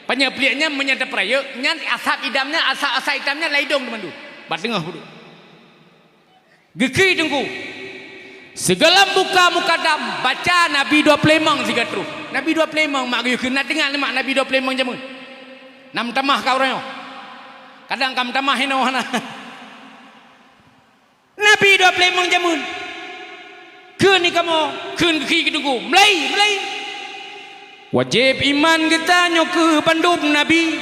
Panyöt pliek nyan meunyoe tapeurayeuk, nyan asap idam nyan, asap-asap itam nyan lam idông teumandum. Bak teungoh peuduek. Geukheun Teungku, sigohlom buka mukadam, baca Nabi dua ploh limong sigoe troh. Nabi dua ploh limong mak geuyue kheun, na teuingat mak Nabi dua ploh limong jameun? Na meutamah ka uroe nyoe? Kadang ka meutamah inoe hana. Nabi dua ploh limong jameun. Kheun i kamoe, kheun geukheun Teungku, mulai, mulai. Wajéb iman geutanyoe keu bandum nabi.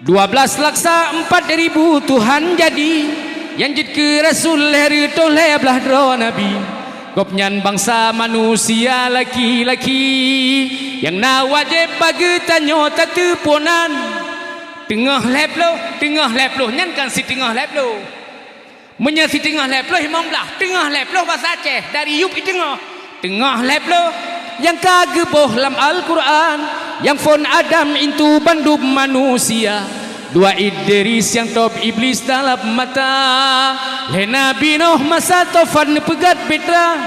Dua blaih laksa empat ribu Tuhan jadi, nyang jeuet keu rasul lhée reutôh lhée blaih droe nabi. Gobnyan bansa manusia laki-laki, nyang na wajéb bak geutanyoe tateupeue nan. Teungoh lhée ploh, teungoh lhée ploh nyan kan siteungoh lhée ploh. Meunyoe siteungoh lhée ploh limong blaih, teungoh lhée ploh basa Aceh, dari yup i teungoh, teungoh lhée ploh nyang ka geuboh lam Al-Qur'an, nyang phon Adam intu bandum manusia, dua Idris nyang tob Iblis dalam mata, lhée Nabi Nuh masa tofan neupeugét bahtera,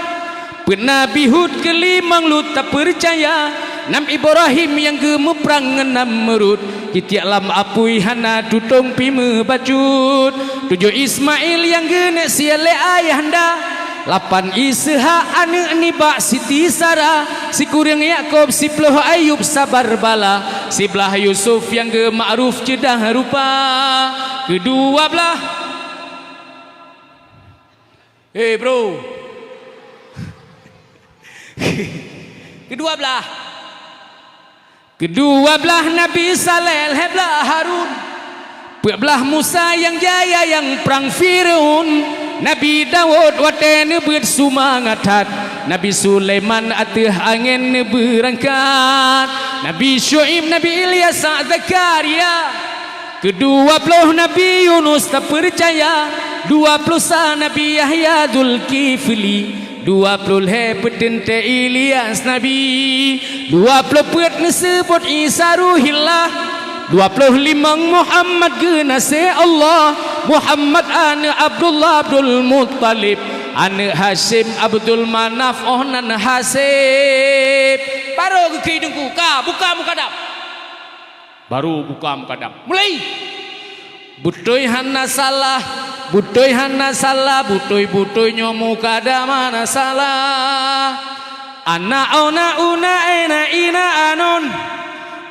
peuet Nabi Hud keu limong Lut tapeucaya, nam Ibrahim nyang geumuprang ngon Namrud, Di tiek lam apui hana tutong pih meubacut. Tujoh Ismail nyang geuneuk sie lé ayahanda. Lapan Ishak aneuk nibak Siti Sarah. Sikureueng Yakub, siploh Ayub sabar bala. Siblaih Yusuf nyang geumakruf ceudah rupa. Keudua blaih. Hei, bro. Keudua blaih. Keudua blaih Nabi Saleh, lhée blaih Harun. Peuet blaih Musa nyang jaya nyang prang Fir'aun. Nabi Daud watée neubeuet seumangat that. Nabi Sulaiman ateueh angén neubeurangkat. Nabi Syu'aib, Nabi Ilyas, Zakaria. Keudua ploh Nabi Yunus tapeucaya, dua ploh sa Nabi Yahya Zulkifli, dua ploh lhée peuteuntée Ilyas Nabi, dua ploh peuet neuseubot Isa Ruhillah, dua ploh limong Muhammad geunaséh Allah, Muhammad aneuk Abdullah Abdul Muttalib, aneuk Hasyim Abdul Manaf oh nan Hasib. Barô geukheun Teungku, ka buka mukadam. Barô buka mukadam. Mulai! Beutôi hana salah, beutôi hana salah, beutôi-beutôi nyoe mukadam hana salah. Ana ona una ena ina anon.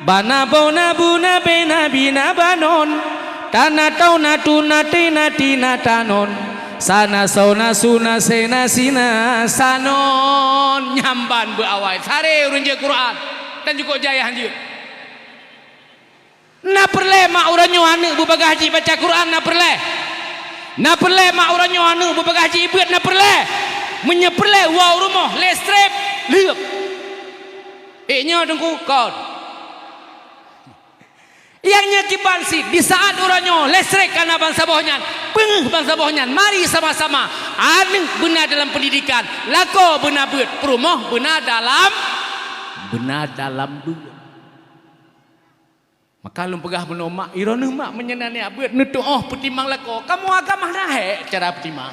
Bana bona buna bena bina banon. Tana tauna tuna tina tina tanon. Sana sauna suna sena sina sanon. Nyan ban beuawai. Saré ureuëng jeuet Quran. Dan jukuk jayah hanjeuet. Na peureulée mak uroe nyoe aneuk beubagaih jibaca Quran, na peureulée? Na peureulée mak uroe nyoe aneuk beubagaih jibeuet, na peureulée? Meunyoe peureulée, woe u rumoh, lé strép, lheueb. Ék nyoe Teungku, kon. Nyang nyoe kiban cit, di saát uroe nyoe listrik ka na bansaboh nyan, peungeuh bansaboh nyan, mari sama-sama. Aneuk beuna dalam pendidikan, lakoe beuna beuet, peurumoh beuna dalam, beuna dalam beuet. Maka lôn peugah bunoe mak, droeneuh mak meunyoe na neujak beuet, neutuoh peutimang lakoe. Kamoe agam hana hék cara peutimang.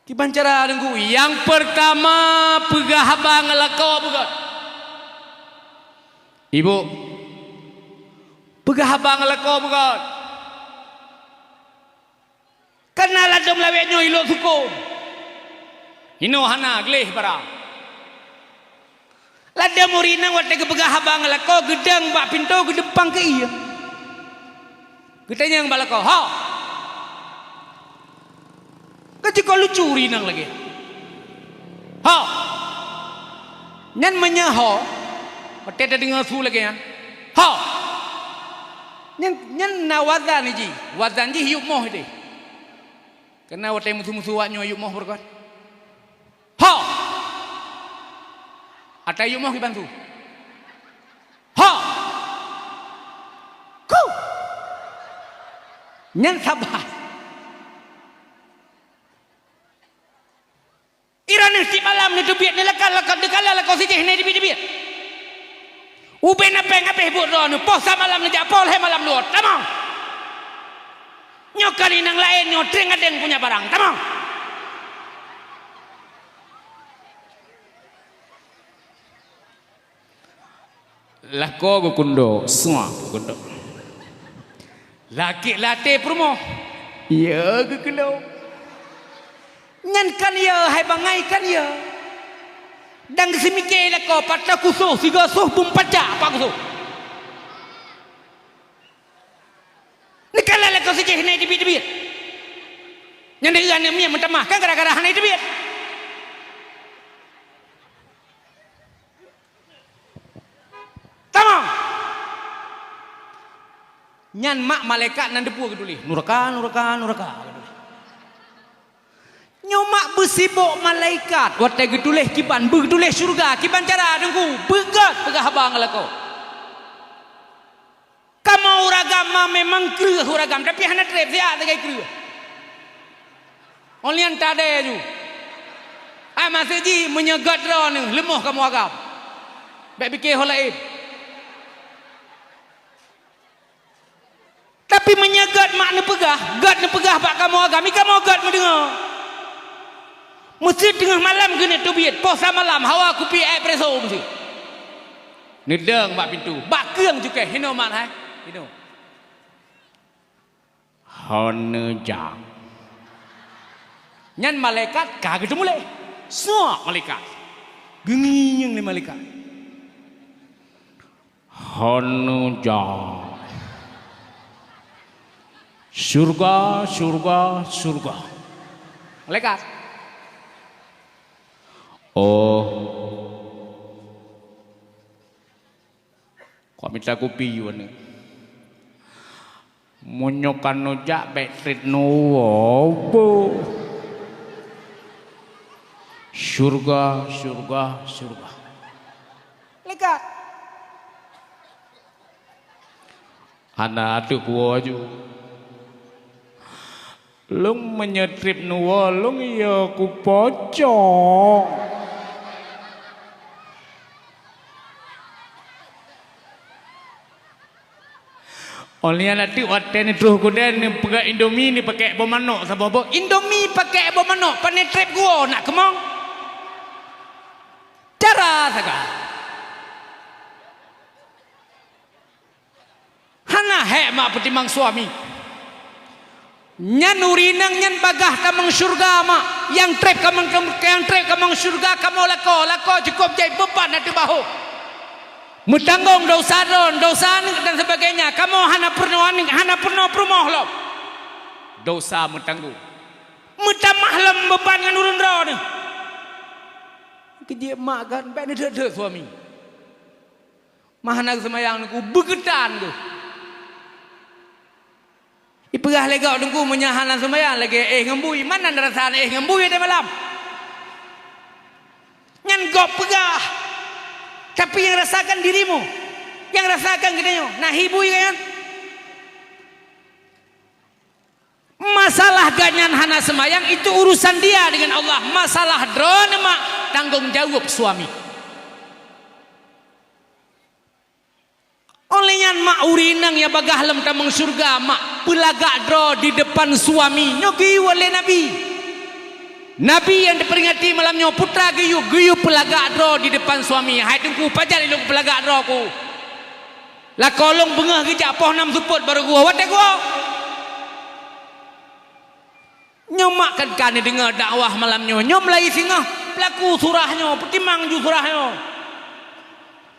Kiban cara Teungku, nyang peurtama peugah haba ngon lakoe beugét. Ibu, peugah haba ngon lakoe beugét. Kana ladom lawét nyoe ilok sukon. Inoe hana gleh barang. Ladôm ureueng inong watèe geupeugah haba ngon lakoe, geudong bak pintoe, geudeumpang keu ie. Geutanyong bak lakoe, "Ho!" Ka jikok lucu ureueng inong lagèe, "Ho!" Nyan meunyoe ho, watèe tadeungoe su lagèe nyan, "Ho!" Nyan, nyan na wazan jih, wazan jih yub moh ideh. Keunan watèe meusu-meusu awak nyoe yub moh beureukat. "Ho!" Ata yub moh kiban su. "Ho!" Ku! Nyan saban. Droeneuh tiep malam neuteubiet, neulakat-lakat, neukala lakoe sijih, neuteubiet-teubiet. Ubé na péng abéh buet droeneuh, poh sa malam neujak, poh lhèe malam neujak, tamong. Nyoe kali nyang laén nyoe, teueng adeng punya barang, tamong. Lakoe geukundok, suak geukundok. Lakèe lam até peurumoh, ya geukeulong. Nyan kan ya, hai bangai kan ya. Dan geuseumiké lakoe, pat takusoh, sigoe soh beumpacak pat kusoh. Neukala lakoe sijih hana jiteubiet-teubiet. Nyan deuh aneuk miet meutamah, kan gara-gara hana jiteubiet. Tamong! Nyan mak malaikat nan teupeue geutuléh, "Nuraka, nuraka, nuraka," geutuléh. Nyoe mak beusibok malaikat, watèe geutuléh kiban, beugeutuléh syeuruga, kiban cara Teungku, beugèt peugah haba ngon lakoe. Kamoe ureueng agam ma memang kreueh ureueng agam, tapi hana trép siat sagai kreueh. Óh lheueh nyan tadèe ju. Ai maksud jih meunyoe gèt droeneuh leumoh kamoe agam. Bèk pike ho laén. Tapi meunyoe gèt mak neupeugah, gèt neupeugah bak kamoe agam, i kamoe gèt meudeungoe. Meuseu teungoh malam keuneuk teubiet, poh sa malam hawa kupi èk preso meuseu. Neudong bak pintoe, bak keueng cukéh, hinoe mat hai, hinoe. Hana jak. Nyan malaikat ka geuteumulai. Suak malaikat. Geungieng lé malaikat. Hana jak. Syurga, syurga, syurga. Malaikat. Oh. Kok mita kupi yue ni. Meunyoe ka neujak bèk trép neuwoe. Syurga, syurga, syurga. Malaikat. Hana ateueh kuwoe ju. Lôn meunyoe trép neuwoe, lôn yo kupocong. Óh lheueh nyan ateueh watèe neutroh keudè neupeugah Indomie neupakèk boh manok saboh boh. Indomie pakèk boh manok, pane trép kuwoe nak keumong. Cara sagai. Hana hék mak peutimang suami. Nyan ureueng inong nyan bagaih tamong syeuruga mak. Nyang trép kamong, nyang trép kamong syeuruga kamoe lakoe, lakoe cukôp jai beuban ateueh bahô. Meutanggong dosa droe, dosa aneuk dan sebagainya. Kamoe hana peurunoe aneuk, hana peurunoe peurumoh lom. Dosa meutanggong. Meutamah lom beuban ngon ureueng droeneuh. Keujeuet mak kan, bèk neudeuet-deuet suami. Mah hana geuseumayang Teungku, beugeutan geuh. Ipeugah lé gob Teungku, meunyoe hana seumayang lagèe éh ngon bui, meunan rasa éh ngon bui watèe malam. Nyan gob peugah. Tapi nyang rasakan dirimu. Nyang rasakan geutanyoe, na hi bui nyan. Masalah gobnyan hana seumayang, itu urusan dia dengan Allah. Masalah droeneuh mak, tanggong jaweueb suami. Óh lheueh nyan mak, ureueng inong nyang bagaih lom tamong syeuruga mak, peulagak droe di depan suami. Nyoe geuyue lé Nabi. Nabi nyang teuperingati malam nyoe, putra geuyue, geuyue peulagak droe di depan suami. Hai Teungku, pajan ilôn peulagak droe ku? Lakoe lôn beungoh geujak poh nam seupôt barô geuwoe, watèe geuwoe. Nyoe mak kan ka neudeungoe dakwah malam nyoe. Nyoe meulayeue singoh peulaku surah nyoe, peutimang ju surah nyoe.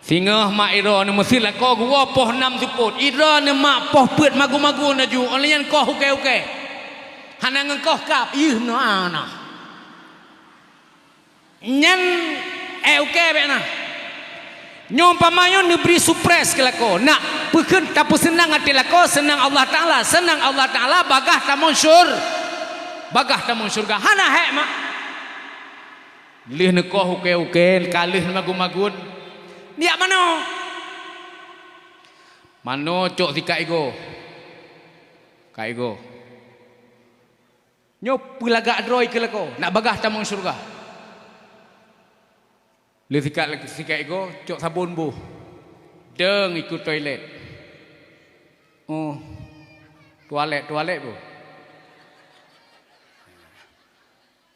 Singoh mak droeneuh meusit lakoe geuwoe poh nam seupôt. Droeneuh mak poh peuet magun-magun laju, óh lheueh nyan koh ukée-ukée. Hana ngon koh kab, yeuh meunoe na. Nyan, eh, ukée bék na. Nyoe umpama nyoe neubri surprise keu lakoe. Nak peukheun tapeuseunang até lakoe, seunang Allah Taala, seunang Allah Taala, bagah tamong syur-, bagah tamong syeuruga. Hana hék mak. Lheueh neukoh ukée-ukée, ka lheueh neumagun-magun. Nyak manoe. Manoe cok sikat igoe. Sikat igoe. Nyoe peulagak droe keu lakoe, nak bagah tamong syeuruga. Lheueh sikat, sikat igoe, cok sabon boh. Deueng ikeu toilet. Oh. Tualet, tualet boh.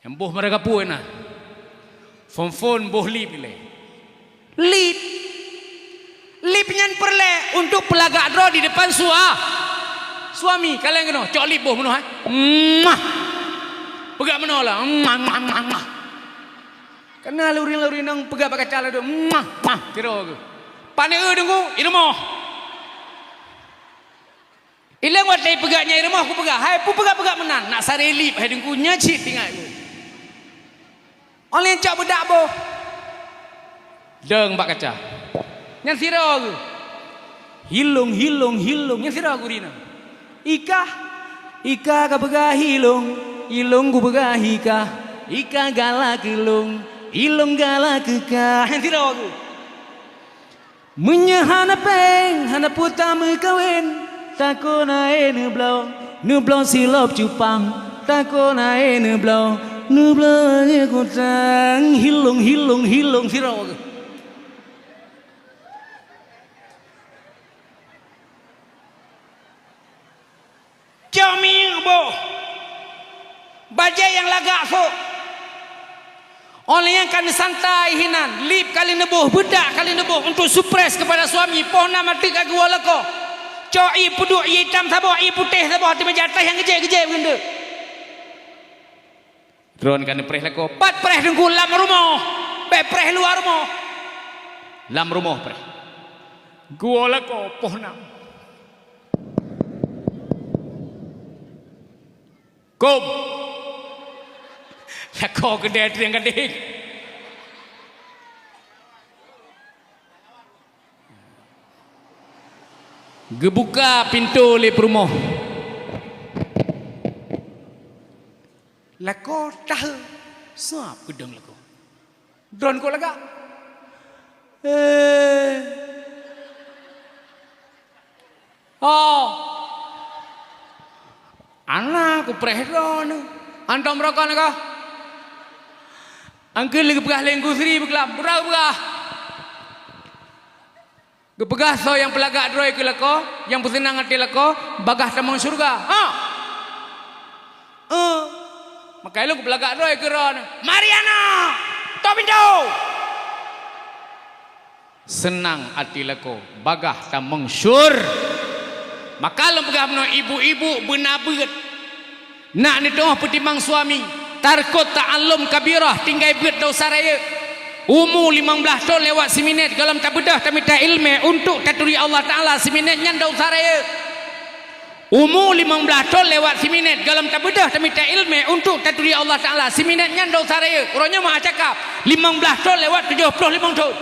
Nyang boh marga peue na? Fon-fon boh lip ilée. Lip. Lip nyan peureulée untuk peulagak droe di depan sua-, suami. Kaleng keunoe, cok lip boh meunoe, hai. Mwah. Peugah meunoe lah. Mwah, mwah, mwah, mwah. Kana luring-luring nang peugah bak kaca laju. Mwah, mwah. Kira ke. Pane eu deungku, i rumoh. Ileng watée peugah nyang i rumoh kupeugah, "Hai, peue peugah-peugah meunan?" Nak saré lip, hai deungku, nyan cit tinggai ku. Óh lheueh cok beudak boh. Deueng bak kaca. Nyan sidroe geuh. Hilong, hilong, hilong. Nyan sidroe geuh ri na. Ikah, ikah ka peugah hilong, hilong ku peugah ikah. Ikah galak keu long, ilong galak keu kah. Nyan sidroe geuh. Meunyoe hana péng, hana peue tameukawen, takot na-e neubloe, neubloe silop cupang, takot na-e neubloe, neubloe nyoe kutang, hilong, hilong, hilong sidroe geuh. Cok minyeuk boh. Bajée nyang lagak sôk. Óh lheueh nyan ka neusantai hinan, lip ka lheueh neuboh, beudak ka lheueh neuboh untuk surprise kepada suami. Poh nam ateueh ka geuwoe lakoe. Cok ié peuduek, ié itam saboh, ié putéh saboh, ateueh meja ataih nyang geujép-geujép geundeuk. Droeneuh ka neupreh lakoe, pat preh teungku lam rumoh, bék preh luwa rumoh. Lam rumoh preh. Geuwoe lakoe poh nam. Kôm. Lakoe keudè trieng gadéng. Geubuka pintoe lé peurumoh. Lakoe tahe, sab geudong lakoe. Droeneuh kok lagak? Eh. Oh. Ana kupreh droeneuh. Antom rokon kah? Angkeun lé geupeugah lé Teungku Sri beuklam, beurah-beurah. Geupeugah soe nyang peulagak droe keu lakoe, nyang peuseunang até lakoe, bagah tamong syeuruga. Ha! Eh, maka lôn kupeulagak droe keu droeneuh. Mariana! Tok pintoe! Seunang até lakoe, bagah tamong syur. Maka lôn peugah bunoe ibu-ibu beuna beuet. Nak neutuoh peutimang suami, tarkot ta'allum kabirah, tinggai beuet desya rayeuk. Umu limong blaih thon lewat siminét gohlom tabeudôh tamita iéleumé untuk taturi Allah Taala, siminét nyan desya rayeuk. Umu limong blaih thon lewat siminét gohlom tabeudôh tamita iéleumé untuk taturi Allah Taala, siminét nyan desya rayeuk. Uroe nyoe meu'ah cakap, limong blaih thon lewat tujoh ploh limong thon.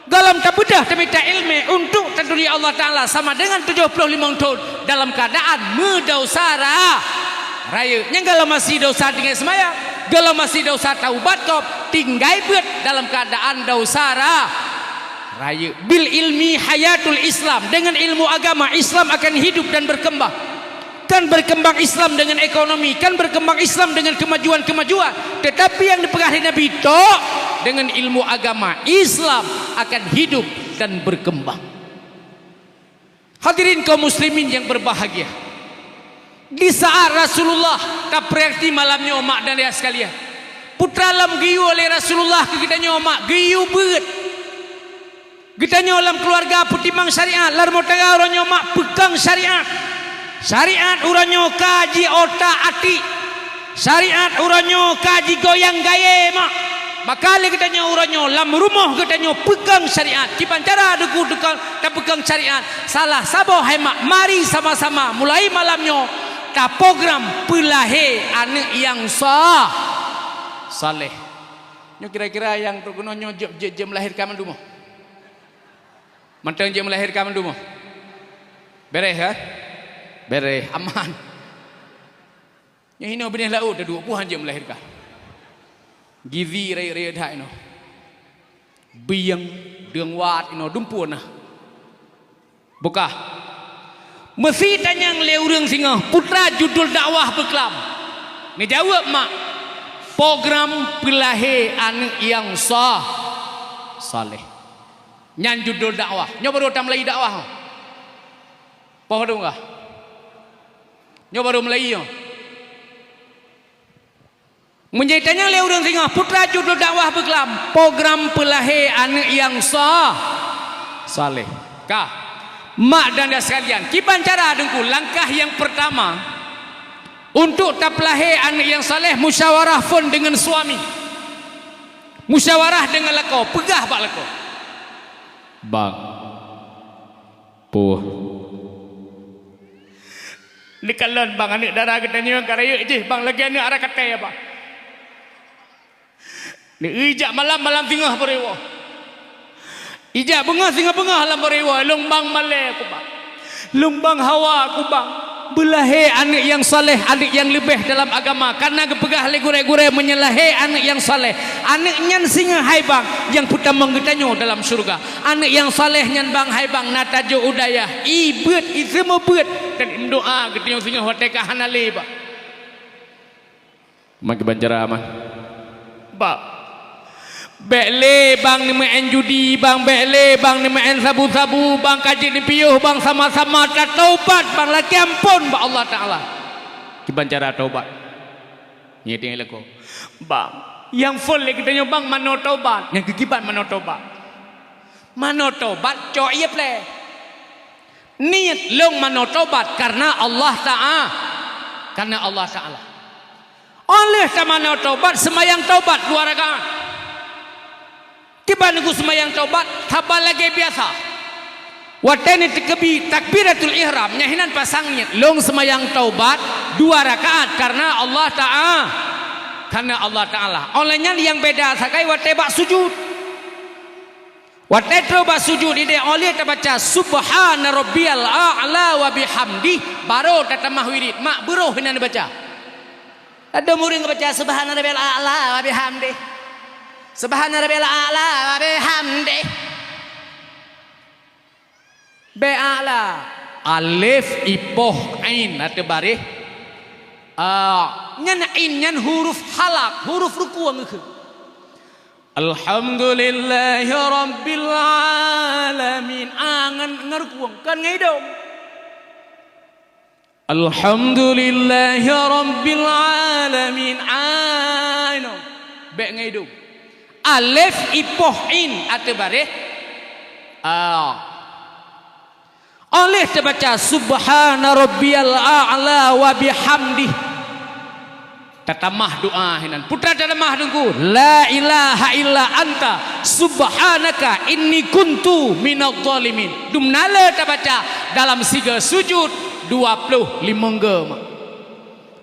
Gohlom tabeudôh tamita iéleumé untuk taturi Allah Taala sama deungon tujoh ploh limong thon dalam keuadaan meudesya ra-, rayeuk. Nyang gohlom masih desya tinggai seumayang, gohlom masih desya taubat kop, tinggai beuet dalam keuadaan desya ra-, rayeuk. Bil ilmi hayatul Islam, dengan ilmu agama Islam akan hidup dan berkembang. Kan berkembang Islam dengan ekonomi, kan berkembang Islam dengan kemajuan-kemajuan. Tetapi nyang dipeugah lé Nabi, tok, dengan ilmu agama, Islam akan hidup dan berkembang. Hadirin kaum muslimin yang berbahagia, di saat Rasulullah, tapeurati malam nyoe mak dan ayah sekalian, putra lom geuyue lé Rasulullah keu geutanyoe mak, geuyue beuet. Geutanyoe lam keuluwarga peutimang syariat, lam rumoh tangga uroe nyoe mak peukong syariat. Syariat uroe nyoe ka jiutak-atik. Syariat uroe nyoe ka jigoyang gayée mak. Maka lé geutanyoe uroe nyoe lam rumoh geutanyoe peukong syariat. Kiban cara Teungku peukong, tapeukong syariat? Salah saboh hai mak, mari sama-sama mulai malam nyoe taprogram peulahé aneuëk nyang sa-, saleh. Nyoe kira-kira nyang peurunoe nyoe jeuet, jeuet, jeuet meulahé ka mandum? Mantong jeuet meulahé ka mandum? Beres, ha? Beres, aman. Nyoe inoe binéh laôt taduek, peue han jeuet meulahé ka. Gizi rayeuk-rayeuk that inoe. Bieng, deung wat inoe, dumpeue na. Bukah. Meusi tanyong lé ureuëng singoh, peue teuma judul dakwah beuklam? Neujaweueb mak, program peulahé aneuëk nyang sa-, saleh. Nyan judul dakwah. Nyoe barô tameulai dakwah. Poh dong kah? Nyoe barô meulai nyoe. Meunyoe tanyong lé ureuëng singoh, peue teuma judul dakwah beuklam? Program peulahé aneuëk nyang sa-, saleh. Ka. Mak dan ayah sekalian, kiban cara Teungku, langkah nyang peurtama untuk tapeulahé aneuëk nyang saleh, musyawarah phon deungon suami. Musyawarah deungon lakoe, peugah bak lakoe. Bang. Poh. Neukalon bang, aneuëk dara geutanyoe ka rayeuk jih bang, lagée aneuëk ara katée bang. Neuijak malam, malam singoh beureuwoe. Ijak beungoh singoh beungoh lam beureuwoe, lôn bang malée ku bang. Lôn bang hawa ku bang. Beulahé aneuëk nyang saleh, aneuëk nyang leubeh dalam agama. Kareuna geupeugah lé gurée-gurée meunyoe lahé aneuëk nyang saleh, aneuëk nyan singoh hai bang nyang peutamong geutanyoe dalam syeuruga. Aneuëk nyang saleh nyan bang hai bang na tajok u dayah, ié beuet, ié seumeubeuet dan imeudoá geutanyoe singoh watée ka hana lé bang. Meukiban cara mah. Bang. Bék lé bang neumeu'en judi bang, bék lé bang neumeu'en sabu-sabu bang, ka jeuet neupiôh bang, sama-sama tataubat bang, lakée amphon bak Allah Taala. Kiban cara taubat? Ngieng-ngieng lakoe. Bang, nyang phon lé geutanyoe bang manoe taubat, nyang keukiban manoe taubat. Manoe taubat cok ié plée. Niet lôn manoe taubat kareuna Allah Ta'a-, kareuna Allah Taala. Óh lheueh tamanoe taubat, seumayang taubat dua rakaat. Kiban Teungku seumayang taubat, haba lagée biasa. Watée neuteukeubie takbiratul ihram, nyan hinan pasang niet, lôn seumayang taubat dua rakaat kareuna Allah Ta'a-, kareuna Allah Taala. Óh lheueh nyan nyang beda sagai watée bak sujud. Watée troh bak sujud idéh, óh lheueh tabaca subhana rabbiyal a'la wa bihamdih, barô tatamah wirid, mak beurôh hinan baca. Ladôm ureuëng baca subhana rabbiyal a'la wa bihamdih. Subhana rabbiyal a'la wa bihamdih. Bék a'la. Alif ipoh ain ateueh baréh a. Nyan ain nyan huruf halak, huruf rukueng keuh. Alhamdulillahirabbil alamin. A ngon, ngon rukueng, kon ngon idông. Alhamdulillahirabbil alamin. A inoe. Bék ngon idông. Alif ipoh ain ateueh baréh a. Óh lheueh tabaca subhana rabbiyal a'la wa bihamdih. Tatamah doá hinan. Peue tatamah Teungku? La ilaha illa anta subhanaka inni kuntu minadh dhalimin. Dumna le tabaca dalam sigoe sujud dua ploh limong goe mak.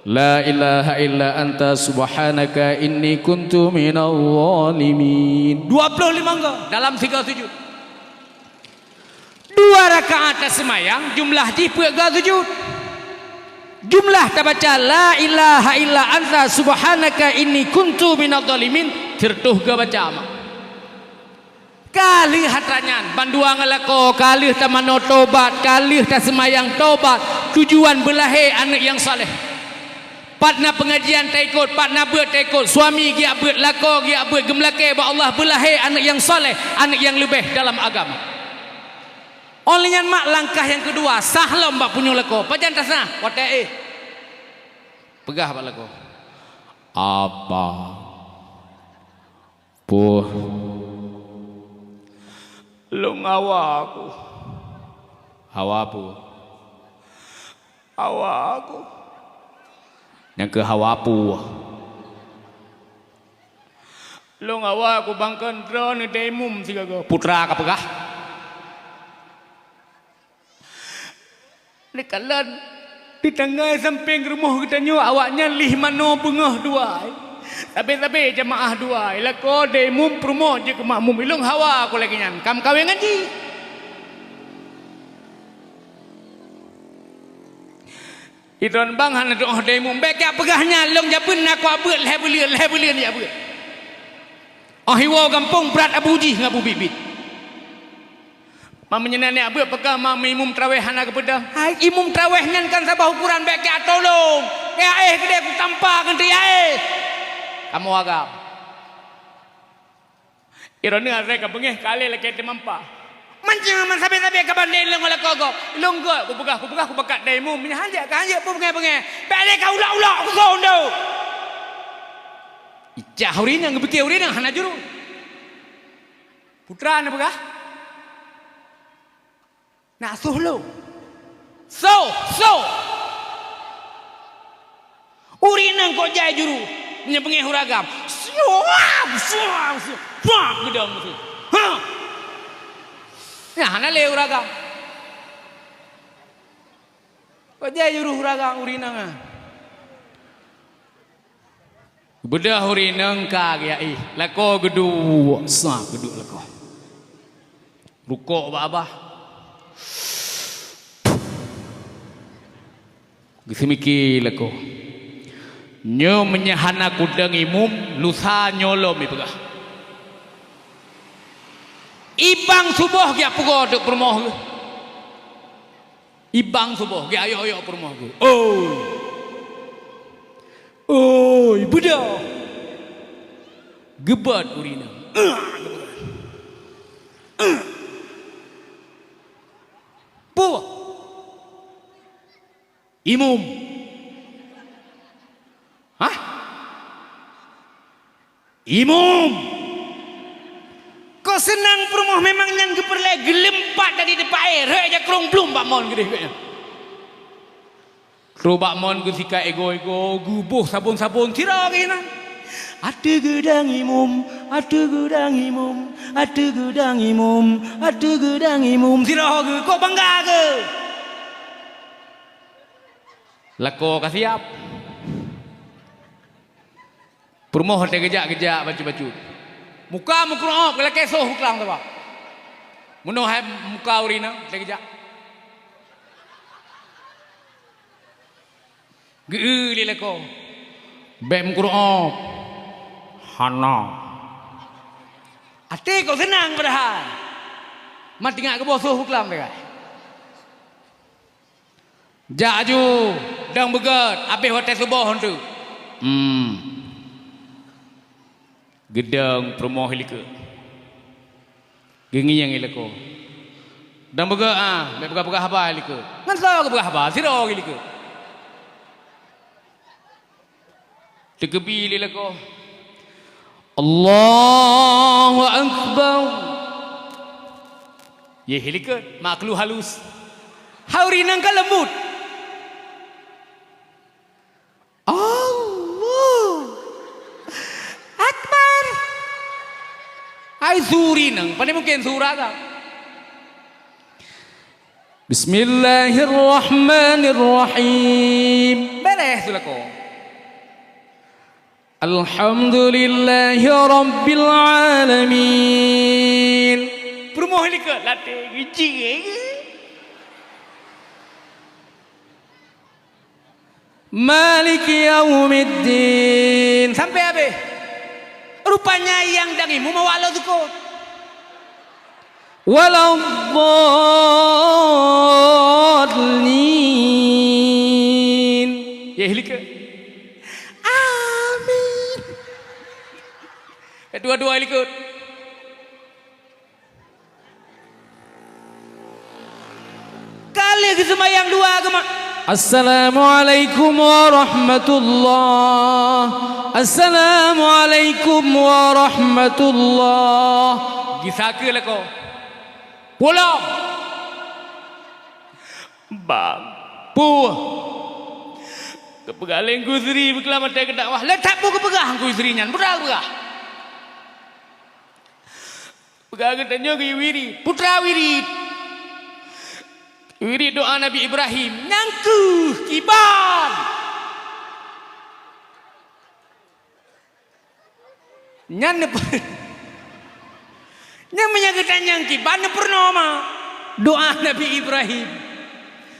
La ilaha illa anta subhanaka inni kuntu minadh dhalimin. Dua ploh limong goe dalam sigoe sujud. Dua rakaat taseumayang, jumlah jih peuet goe sujud. Jumlah tabaca la ilaha illa anta subhanaka inni kuntu minadh dhalimin, siratoh goe baca mak. Ka lheueh atra nyan, bandua ngon lakoe, ka lheueh tamanoe tobat, ka lheueh taseumayang tobat, tujuan beulahé aneuëk nyang saleh. Pat na peungajian taikot, pat na beuet taikot, suami geujak beuet, lakoe geujak beuet, geumeulakée bak Allah beulahé aneuëk nyang saleh, aneuëk nyang leubeh dalam agama. Óh lheueh nyan mak langkah nyang keudua, sah lom bak punyueng lakoe. Pajan tasah? Watée éh. Peugah bak lakoe. Apa? Poh. Lôn hawa ku. Hawa peue? Hawa ku. Nyang keu hawa peue? Lôn awai kubangkon droeneuh dayimum sigoe-goe, putra ka peugah. Neukalon di tanggai sampéng rumoh geutanyoe awaknyan lih manoe beungoh dua ai. Sabe-sabe jeumaáh dua ai, lakoe dayimum peurumoh jeuet keu makmum. Ilôn hawa ku lagée nyan, ka meukawen ngon jih. Idon bang hana tu'oh dayimum, bék jak peugah nyan, lôn jabeuen na kuabeuet lhée buleuen, lhée buleuen jak beuet. Óh iwoe gampông brat abu jih ngon abu biet-biet. Ma meunyoe neuk beuet peugah ma imum trawéh hana geupeudong. Hai, imum trawéh nyan kan saboh ukoran, bék jak tulông. Ya éh keudeh kutampa ngon teuh ya éh. Kamoe agam. Droeneuh asai ka beungéh ka lé lakée teumampa. Mantong man sabe-sabe ka bandé lôn lakoe gob. Lôn gét kupeugah, kupeugah kubakat dayimum, meunyoe hanjeuet ka hanjeuet peue beungéh-beungéh. Bék lé ka ulok-ulok kusôn deuh. Icah ureueng inong, geupike ureueng inong hana juru. Putra na peugah. Nak soh lôn. Soh, soh! Ureueng inong kok jai juru, nyan beungéh ureueng agam. Suap, suap, suap, suap, geudong tu. Ha! Nyan hana lé ureueng agam. Kok jai juru ureueng agam, ureueng inong, ha? Beudôh ureueng inong ka geujak éh, lakoe geuduek, sa geuduek lakoe. Rukok bak babah. Geuseumiké lakoe. Nyoe meunyoe hana kudong imum, lusa nyoe lom ipeugah. Ibang suboh geujak peugoe teuk peurumoh geuh. Ibang suboh geuayok-ayok peurumoh geuh. Oi! Oi, beudôh! Geubeuet ureueng inong. Puh! Imum! Hah? Imum! Kok seunang peurumoh memang nyan geupeureulée geuleumpat dari teumpat éh, rhot jak krông blum bak mon geudeh geuh nyan. Trok bak mon geusikat igoe-igoe, geuboh sabon-sabon sira geuh nyan. Ateueh geudang imum, ateueh geudang imum, ateueh geudang imum, ateueh geudang imum, sira geuh kok bangga geuh. Lakoe ka siap. Peurumoh watée geujak-geujak bacut-bacut. Muka meukeureu'ob, geulakée soh u klang saboh. Meunoe hai muka ureueng inong watée geujak. Geu-eu lé lakoe. Bék meukeureu'ob. Hana. Até kok seunang padahai. Mat ingat geuboh soh u klang sagai. Jak aju, dong beugét, abéh watée suboh eunteuk. Hmm. Geudong peurumoh i likot. Geungieng i lakoe. Dong beugét ah, bék peugah-peugah haba i likot. Ngon soe geupeugah haba, sidroe i likot. Teukeubi lé lakoe. Allahu Akbar. Yeh, i likot, maklu halus. Hai ureueng inong ka leumbut. Allahu Akbar. Hai su ureueng inong, pane mungken su ureueng agam. Bismillahirrahmanirrahim. Beres tu lakoe. Alhamdulillahirabbil alamin. Peurumoh likot latée geucik. Maliki yaumiddin. Sampai habéh. Rupanya nyang dang imum awak lôn seukôt. Waladdallin. Yeh, likot. Amin. Dua-dua likot. Ka lheueh geuseumayang dua geuma-, Assalamualaikum warahmatullah. Assalamualaikum warahmatullah. Gisa keu lakoe. Pulang. Bang. Puh. Geupeugah lé Teungku Sri beukeulamat teuh keu dakwah. Le that peue geupeugah Teungku Sri nyan. Peue geupeugah? Geutanyoe geuwirit, putra wirit. Wirit doa Nabi Ibrahim, nyang kheueh kiban. Nyan neupeu-, nyan meunyo geutanyoe nyang kiban neupeurunoe ma doa Nabi Ibrahim.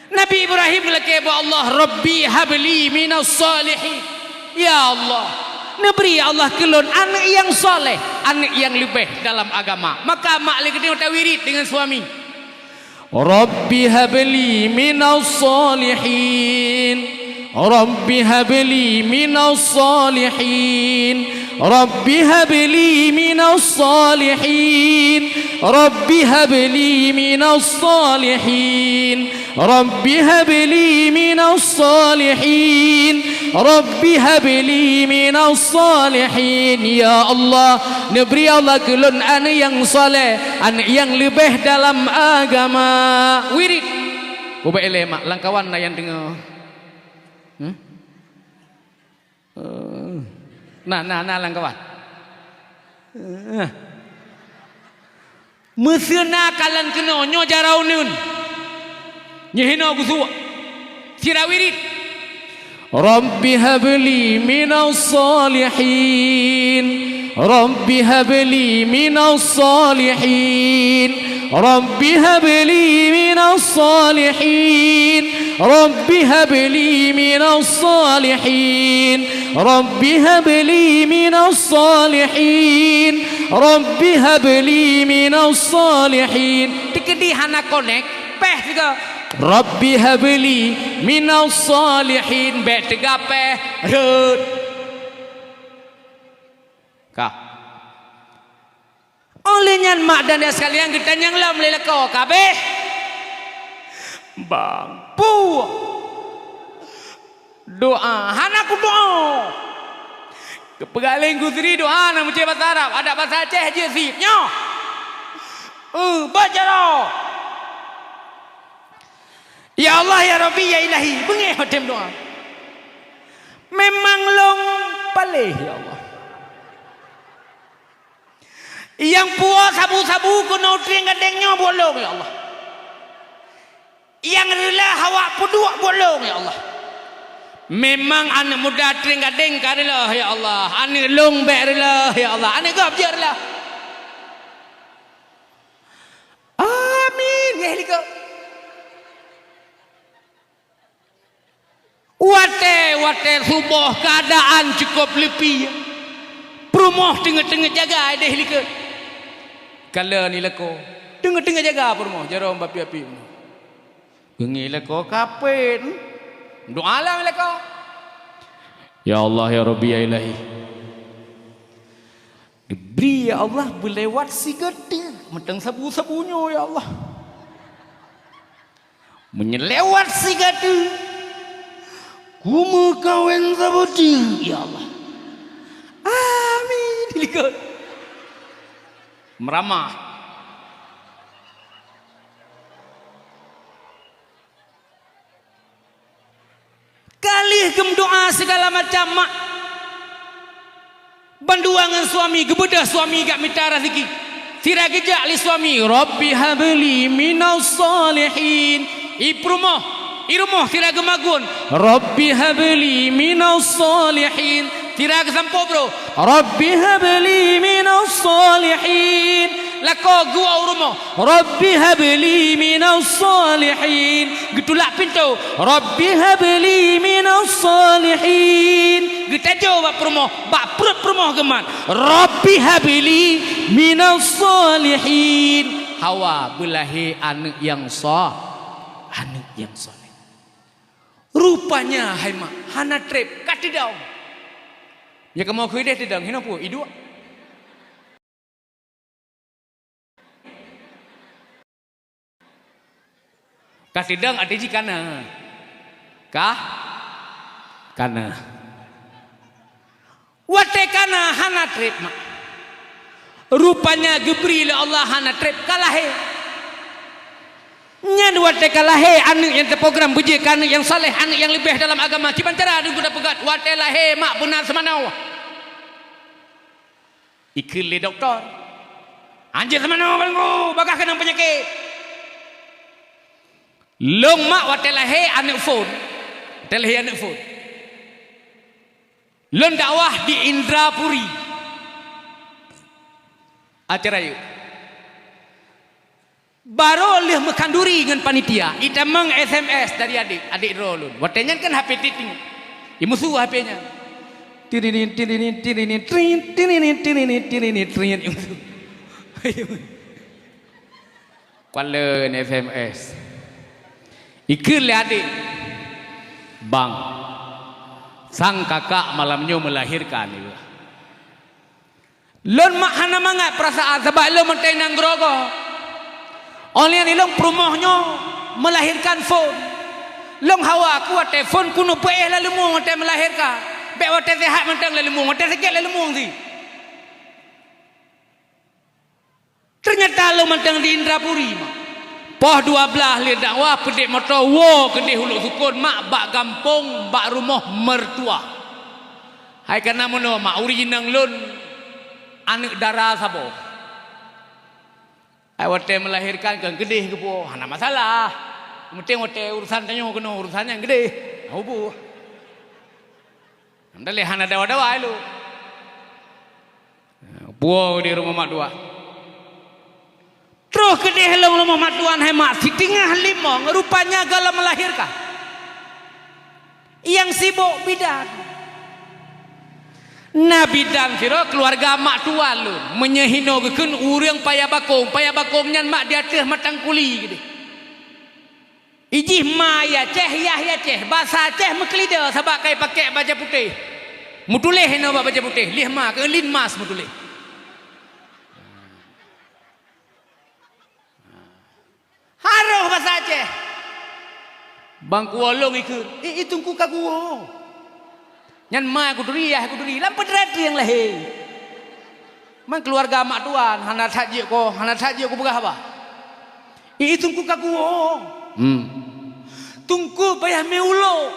Nabi Ibrahim geulakée bak Allah, "Rabbi habli minas salihin." Ya Allah, neubri ya Allah keu lôn aneuëk nyang saleh, aneuëk nyang leubeh dalam agama. Maka mak lé geutanyoe tawirit deungon suami. Rabbi habli minas salihin. Rabbi habli minas salihin. Rabbi habli minas salihin. Rabbi habli minas salihin. Rabbi habli minas salihin. Rabbi habli minas salihin. Ya Allah, neubri Allah keu lôn aneuëk nyang saleh, aneuëk nyang leubeh dalam agama. Wirit. Ubak ilée mak, lam kawan na nyang deungoe. Hmm? Eh. Na, na, na lam kawan. Eh. Meuseu na kalon keunoe nyoe jaroe uneuen. Nyoe hinoe geusuek. Sira wirit. Rabbi habli minas salihin. Rabbi habli minas salihin. Rabbi habli minas salihin. Rabbi habli minas salihin. Rabbi habli minas salihin. Rabbi habli minas salihin. Teukeudi hana konek, péh sigoe. Rabbi habli minas salihin. Bék teuga péh, rhot. Ka. Óh lheueh nyan mak dan ayah sekalian, geutanyong lom lé lakoe, ka abéh? Bang, puih. Doa, hana kudoa. Geupeugah lé Teungku Sri doa na meucé basa Arab, adak basa Aceh jeuet seb nyoe. Eh, baca doa. Ya Allah, ya Rabbi, ya Ilahi, beungéh watée meudoa. Memang lôn paléh, ya Allah. Nyang puwoe sabu-sabu keunoe trieng gadéng nyoe buet lôn, ya Allah. Nyang reuloh awak peuduek buet lôn, ya Allah. Memang aneuëk muda trieng gadéng ka reuloh, ya Allah. Aneuëk lôn bék reuloh, ya Allah. Aneuëk gob jeuet reuloh. Amin. Ngeh likot. Watée-watée suboh keuadaan cukôp leupie. Peurumoh teungeut-teungeut jaga ideh likot. Kalon i lakoe. Teungeut-teungeut jaga peurumoh, jaroe bapi-api. Beungéh lakoe kapét. Doa lam lakoe. Ya Allah, ya Rabbi, ya Ilahi. Dibri, ya Allah, beulewat sigoe teuk mantong sabu-sabu nyoe, ya Allah. Meunyoe lewat sigoe teuk, kumeukawen saboh teuk, ya Allah. Amin. Likot. Meuramah. Ka lheueh geumeudoa sigala macam mak. Bandua ngon suami, geubeudôh suami geumita raseuki. Sira geujak lé suami, "Rabbi habli minas salihin." I peurumoh, i rumoh sira geumagun, "Rabbi habli minas salihin." Sira geusampoe brôk, "Rabbi habli minas salihin." Lakoe geuwoe u rumoh, "Rabbi habli minas salihin." Geutulak pintoe, "Rabbi habli minas salihin." Geutajoe bak peurumoh, bak pruet peurumoh geumat, "Rabbi habli minas salihin." Hawa beulahé aneuëk nyang sa-, aneuëk nyang saleh. Rupanya hai mak hana treb ka teudong. Nyoe kamoe keu ideh teudong, hinoe peue, iduek. Ka teudong arti jih kana. Ka? Kana. Watée kana hana treb mak. Rupanya geubri lé Allah hana treb ka lahé. Nyan watée ka lahé aneuëk nyang teuprogram beujeuet keu aneuëk nyang saleh, aneuëk nyang leubeh dalam agama. Kiban cara Teungku tapeugah, watée lahé mak beuna seumanoe. Ikheun lé dokto. Anjeut seumanoe, bagaih keunong peunyakét. Lôn mak watée lahé aneuëk phon. Watée lahé aneuëk phon. Lôn dakwah di Indrapuri. Acara yuk. Barô lheueh meukhanduri ngon panitia, itamong S M S dari adék, adék droe lôn. Watée nyan kan H P titing. Imusu H P nyan. Tirinin, tirinin, tirinin, trin, tirinin, tirinin, tirinin, trin, imusu. Kualeuen S M S. Ikheun lé adék, "Bang, sang kakak malam nyoe meulahirkan." Lôn mak hana mangat peurasaan sabab lôn mantong nanggroe goe. Óh lheueh nyan lôn peurumoh nyoe meulahirkan phon. Lôn hawa ku watée phon keuneuk peuéh lam leumueng watée meulahirkan. Bék watée seuhat mantong lam leumueng, watée sakét lam leumueng sit. Teunyata lôn mantong di Indrapuri, mak. Poh dua blaih lheueh dakwah, peudeh moto woe keudeh Ulok Sukon, mak, bak gampông, bak rumoh mertua. Hai kana meunoe, mak, ureuëng inong lôn aneuëk dara saboh. Hai watée meulahirkan keu keudeh geupuwoe, hana masalah. Meunting watée urusan tanyoe keunoe, urusan nyang keudeh, hana hubung. Alhamdulillah, hana dawa-dawa ilôn. Puwoe di rumoh mak tuan. Troh keudeh lôn rumoh mak tuan, hai mak, siteungoh limong, rupanya gohlom meulahirkan. Nyang sibok bidan. Na bidan sidroe keuluwarga mak tuan lôn, meunyoe hinoe geukheun ureuëng paya bakong. Paya bakong nyan, mak, di ateueh matang kuli keudeh. Ijih ma i Aceh, yah i Aceh, basa Aceh meukeulidée sabab ka ipakék bajée putéh. Meutuléh inoe bak bajée putéh, lheueh ma keu linmas meutuléh. Harôh basa Aceh. Bang kuwoe lôn ikheun, "I, i Teungku ka kuwoe." Nyan ma kuduri, yah kuduri, lam peutré nyang lahé. Man keuluwarga mak tuan, hana that jeuet ko, hana that jeuet kupeugah haba. I, i Teungku ka kuwoe. Hmm. Teungku payah mé ulok.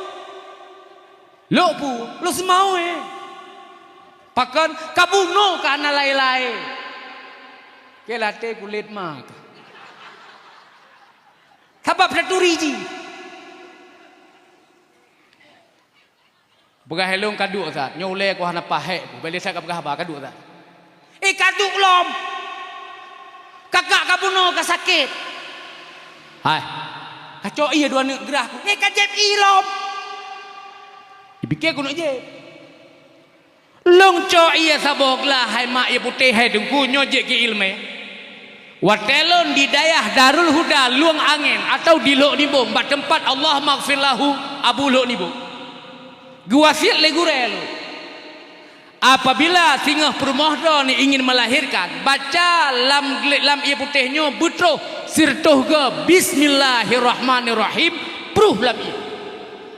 Lok pu, lok seumawe. Pakon ka bunoe ka hana laé-laé. Ke laté kulét ma ka. Sabab taturi jih. Peugah ilôn ka duek that, nyoe ulée ku hana pahék ku, bèk lé that ka peugah haba ka duek that. Eh, ka duek lom. Kakak ka bunoe ka sakét. Hai, ka cok ie dua neuk grah ku. Eh, ka jieb ie lom. Ipike ku neuk jieb. Lôn cok ie saboh glah, hai mak ie putéh, hai Teungku, nyoe jeuet keu iéleumé. Watée lôn di dayah Darul Huda Lueng Angén atawa di Lhok Nibong, bak teumpat Allahummaghfir lahu Abu Lhok Nibong. Geuwasiet lé gurée lôn, apabila singoh peurumoh droeneuh ingin melahirkan, baca lam, lam ie putéh nyoe beutroh sireutôh goe Bismillahirrahmanirrahim, pruh lam ie.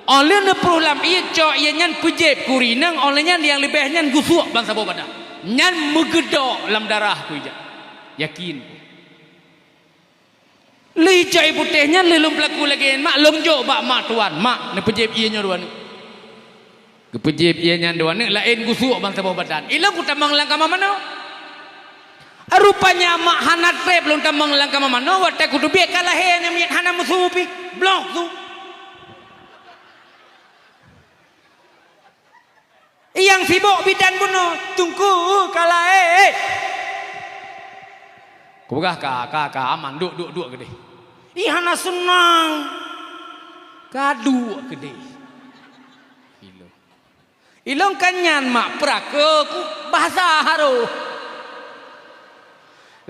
Óh lheueh neupruh lam ie, cok ie nyan peujieb keu ureuëng inong, óh lheueh nyan nyang leubeh nyan geusuok ban saboh badan. Nyan meugeudok lam darah ku ijak. Yakin. Lheueh cok ie putéh nyan, lheueh lôn peulaku lagée nyan, mak, lôn jok bak mak tuan, "Mak, neupeujieb ie nyoe dua neuk." Geupeujieb ie nyan dua neuk, laén geusuok ban saboh badan. Ilôn kutamong lam kama manoe. Rupanya mak hana treb lôn tamong lam kama manoe, watée kuteubiet ka lahé nyan miet hana meusu pih, bloh su. Nyang sibok bidan bunoe, "Teungku ka lahé." Kupeugah ka, ka, ka, aman, duek, duek, duek keudeh. Ih, hana seunang. Ka duek keudeh. Ilôn. Ilôn kan nyan mak peurakeue ku bahasa harôh.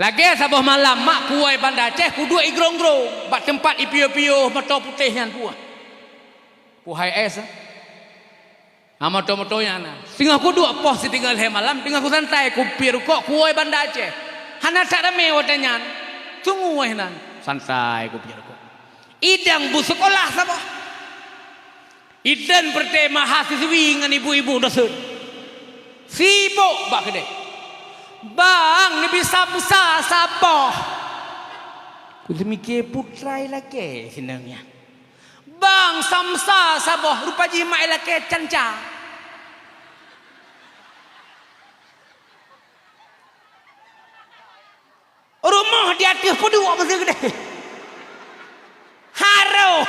Lagée saboh malam mak kuwoe Banda Aceh kuduek i Grong-grong, bak teumpat ipiôh-piôh moto putéh nyan puih. Puih hai es. Ha, moto-moto nyan na. Singoh kuduek poh sitinggai lhée malam, teungoh kusantai, kupiep rukok, kuwoe Banda Aceh. Hana that ramé watée nyan. Sungue nan. Santai kupiep rukok. Idang bu seukolah saboh. Idang peureuté mahasiswi ngon ibu-ibu dosen. Sibok bak keudée. "Bang, neubi samsa saboh." Kuteumike putra ilakée sinong nyan. "Bang, samsa saboh, rupa jih mak ilakée canca." Ateueh peuduek meuseue keudeh. Harôh.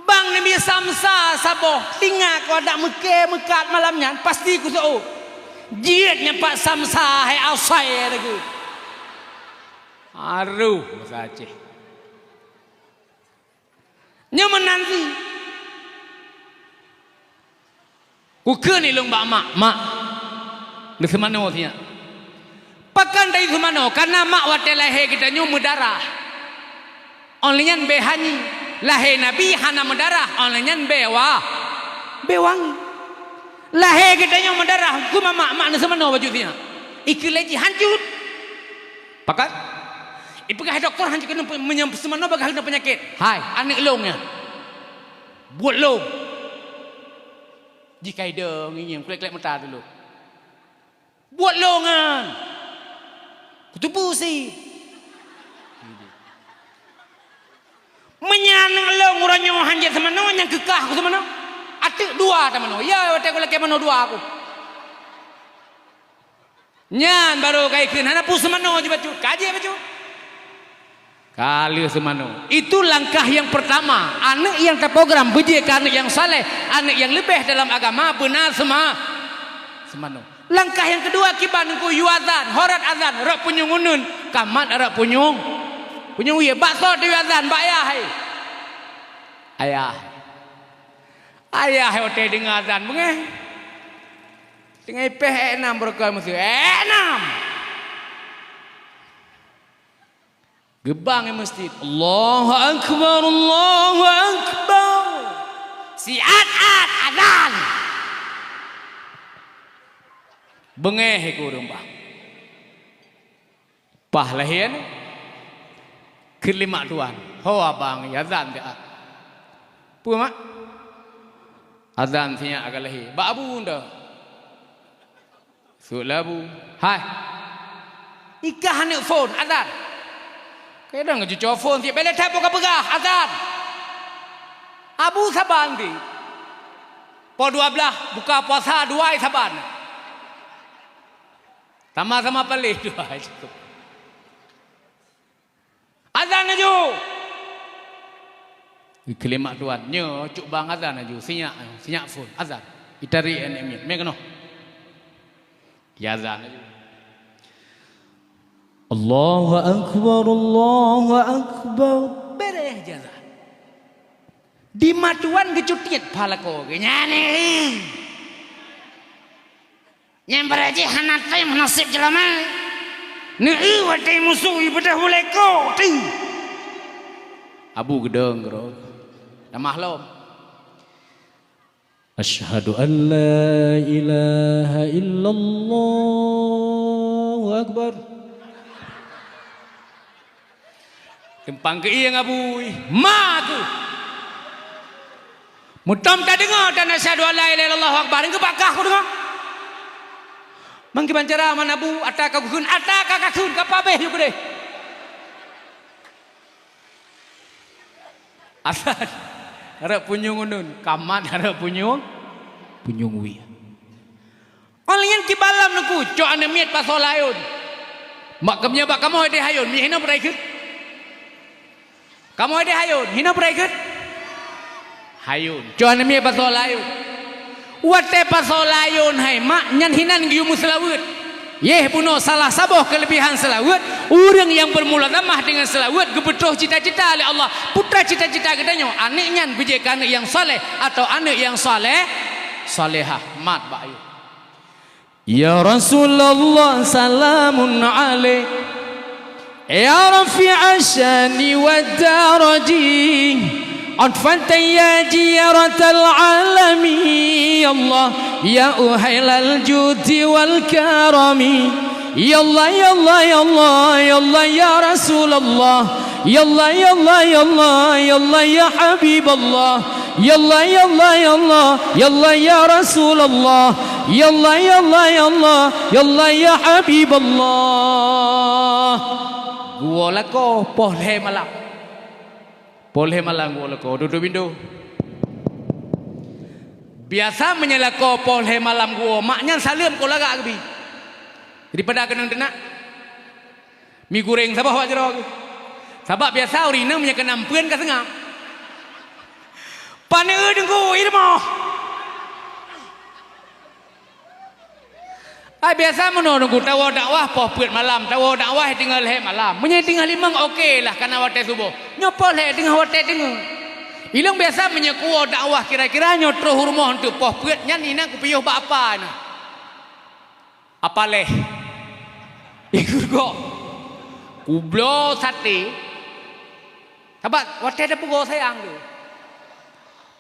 Bang neubi samsa saboh, teungoh keu adak meukat-meukat malam nyan, pasti kuseuôt. Jeuet nyan pat samsa hai asai lagèe. Harôh basa Aceh. Nyoe meunan cit. Kukheun ilôn bak mak, "Mak, neuseumanoe sinyak." Pakon taseumanoe? Kareuna mak watèe lahé geutanyoe meudarah. Óh lheueh nyan bèe hanyut. Lahé Nabi hana meudarah, óh lheueh nyan bèe wa-, bèe wangi. Lahé geutanyoe meudarah, kheun mak, "Mak, neuseumanoe bacut sinyak." Ikheun lé jih hanjeuet. Pakon? Ipeugah dokto hanjeuet keuneuk pe-, meunyoe seumanoe bagaih keuneuk peunyakét. Hai, aneuk lôn nyan. Buet lôn. Jih ka idong, ngieng-ngieng, kulét-kulét mata teulôh. Buet lôn nyan. Kuteupeu sit. Meunyoe aneuk lôn uroe nyoe hanjeuet seumanoe, nyang keu kah kuseumanoe. Ateueh dua tamanoe. Ya, watèe kulakèe manoe dua ku. Nyan barô ka ikheun, hana peue seumanoe jih bacut, ka jeuet bacut. Ka lheueh seumanoe. Itu langkah yang pertama. Aneuk nyang taprogram beujeuet keu aneuk nyang saleh, aneuk nyang leubeh dalam agama, beuna seuma-, seumanoe. Langkah nyang keudua, kiban Teungku yue azan, horot azan, rot punyueng uneuen, ka mat rot punyueng, punyueng wie. Bak soe tayue azan, bak ayah, hai. Ayah. Ayah watèe deungö azan beungèh. Teungoh ipèh èk nam beureukat meuseue. Èk nam! Geubang i meuseujid. Allahu Akbar, Allahu Akbar. Siat-at azan. Beungèh i kureueng bang. Paih lahé nyan, kheun lé mak tuan, "Ho abang, azan teuh." "Peue mak?" "Azan sinyak ka lahé." "Bak abu nda?" "Sôk lé abu." "Hai, ikah aneuk phôn, azan." Kadang cuco phôn, tiep bèlèe that boh ka peugah, "Azan." Abu saban ti. Poh dua blaih buka puasa dua saban. Sama-sama paléh dua. Azan laju! Ikheun lé mak tuan, "Nyoe cuk bang azan laju, sinyak, sinyak phôn, azan." Itarek aneuk miet, "Mè keunoe." Iazan laju. "Allahu Akbar, Allahu Akbar." Bèrèh iazan. Di mak tuan geucutiet pha lakoe geuh nyan. Nyang beurajih hana tem naseb jeulama. Neu-eu watèe musoh ibeudôh ulèe kok teuh. Abu geudong keudroe. Tamah lom. Asyhadu an la ilaha illallah. Allahu Akbar. Teumpang keu ié ngon bui, ma ku. Meutom tadeungoe dan asyhadu an la ilaha illallah Allahu Akbar, ngeubak kah kudeungoe. Mangkiban cara mana bu, ata ka kukheun, ata ka kakheun, ka pabeh yue keudeh. Asai harap punyueng uneun, kamat harap punyueng, punyueng wie. Óh lheueh nyan kiban lom Teungku, cok aneuk miet pasoe layôn. Mak keumia bak kamoe deh hayôn, miet hinoe peureukheun. Kamoe deh hayôn, hinoe peureukheun. Hayôn, cok aneuk miet pasoe layôn. Watèe pasoe layôn hai mak, nyan hinan geuyue meuseulaweuet. Yeh bunoe salah saboh keuleubihan seulaweuet, ureueng nyang beumulazamah deungon seulaweuet geupeutôh cita-cita lé Allah. Peue cita-cita geutanyoe, aneuk nyan beujeuet keu aneuk nyang saleh atau aneuk nyang saleh, salehah. Mat bak ayah. Ya Rasulullah, salamun alaik. Ya rafi'asy syani wad daraji. Atfan ya ziyaratal alami. Ya Allah, ya uhailal judi wal karami. Ya Allah, ya Allah, ya Allah, ya Allah, ya Rasulullah. Ya Allah, ya Allah, ya Allah, ya Allah, ya Habiballah. Ya Allah, ya Allah, ya Allah, ya Allah, ya Rasulullah. Ya Allah, ya Allah, ya Allah, ya Allah, ya Habiballah. Geuwoe lakoe poh lhèe malam. Poh lhèe malam geuwoe lakoe, dudoe bindo. Biasa meunyoe lakoe poh lhèe malam geuwoe, mak nyan saleuem kon lagak geubi. Daripada keunong teunak. Mi goreng saboh bak jaroe geuh. Sabab biasa ureueng inong meunyoe keunan peuen ka seungab. Paneuk teungku, i rumoh. Ai biasa meunoe teungku, tawoe dakwah poh peuet malam, tawoe dakwah teungoh lhèe malam. Meunyoe teungoh limong oke lah, kana watèe suboh. Nyoe poh lhèe teungoh watèe teungoh. Ilong biasa meunyoe kuwoe dakwah kira-kira nyoe troh u rumoh eunteuk poh peuet nyan inan kupiôh bak apa na. Apa leh? Ikut kok. Kubloe saté. Sabat, watèe tapeugoe sayang tu.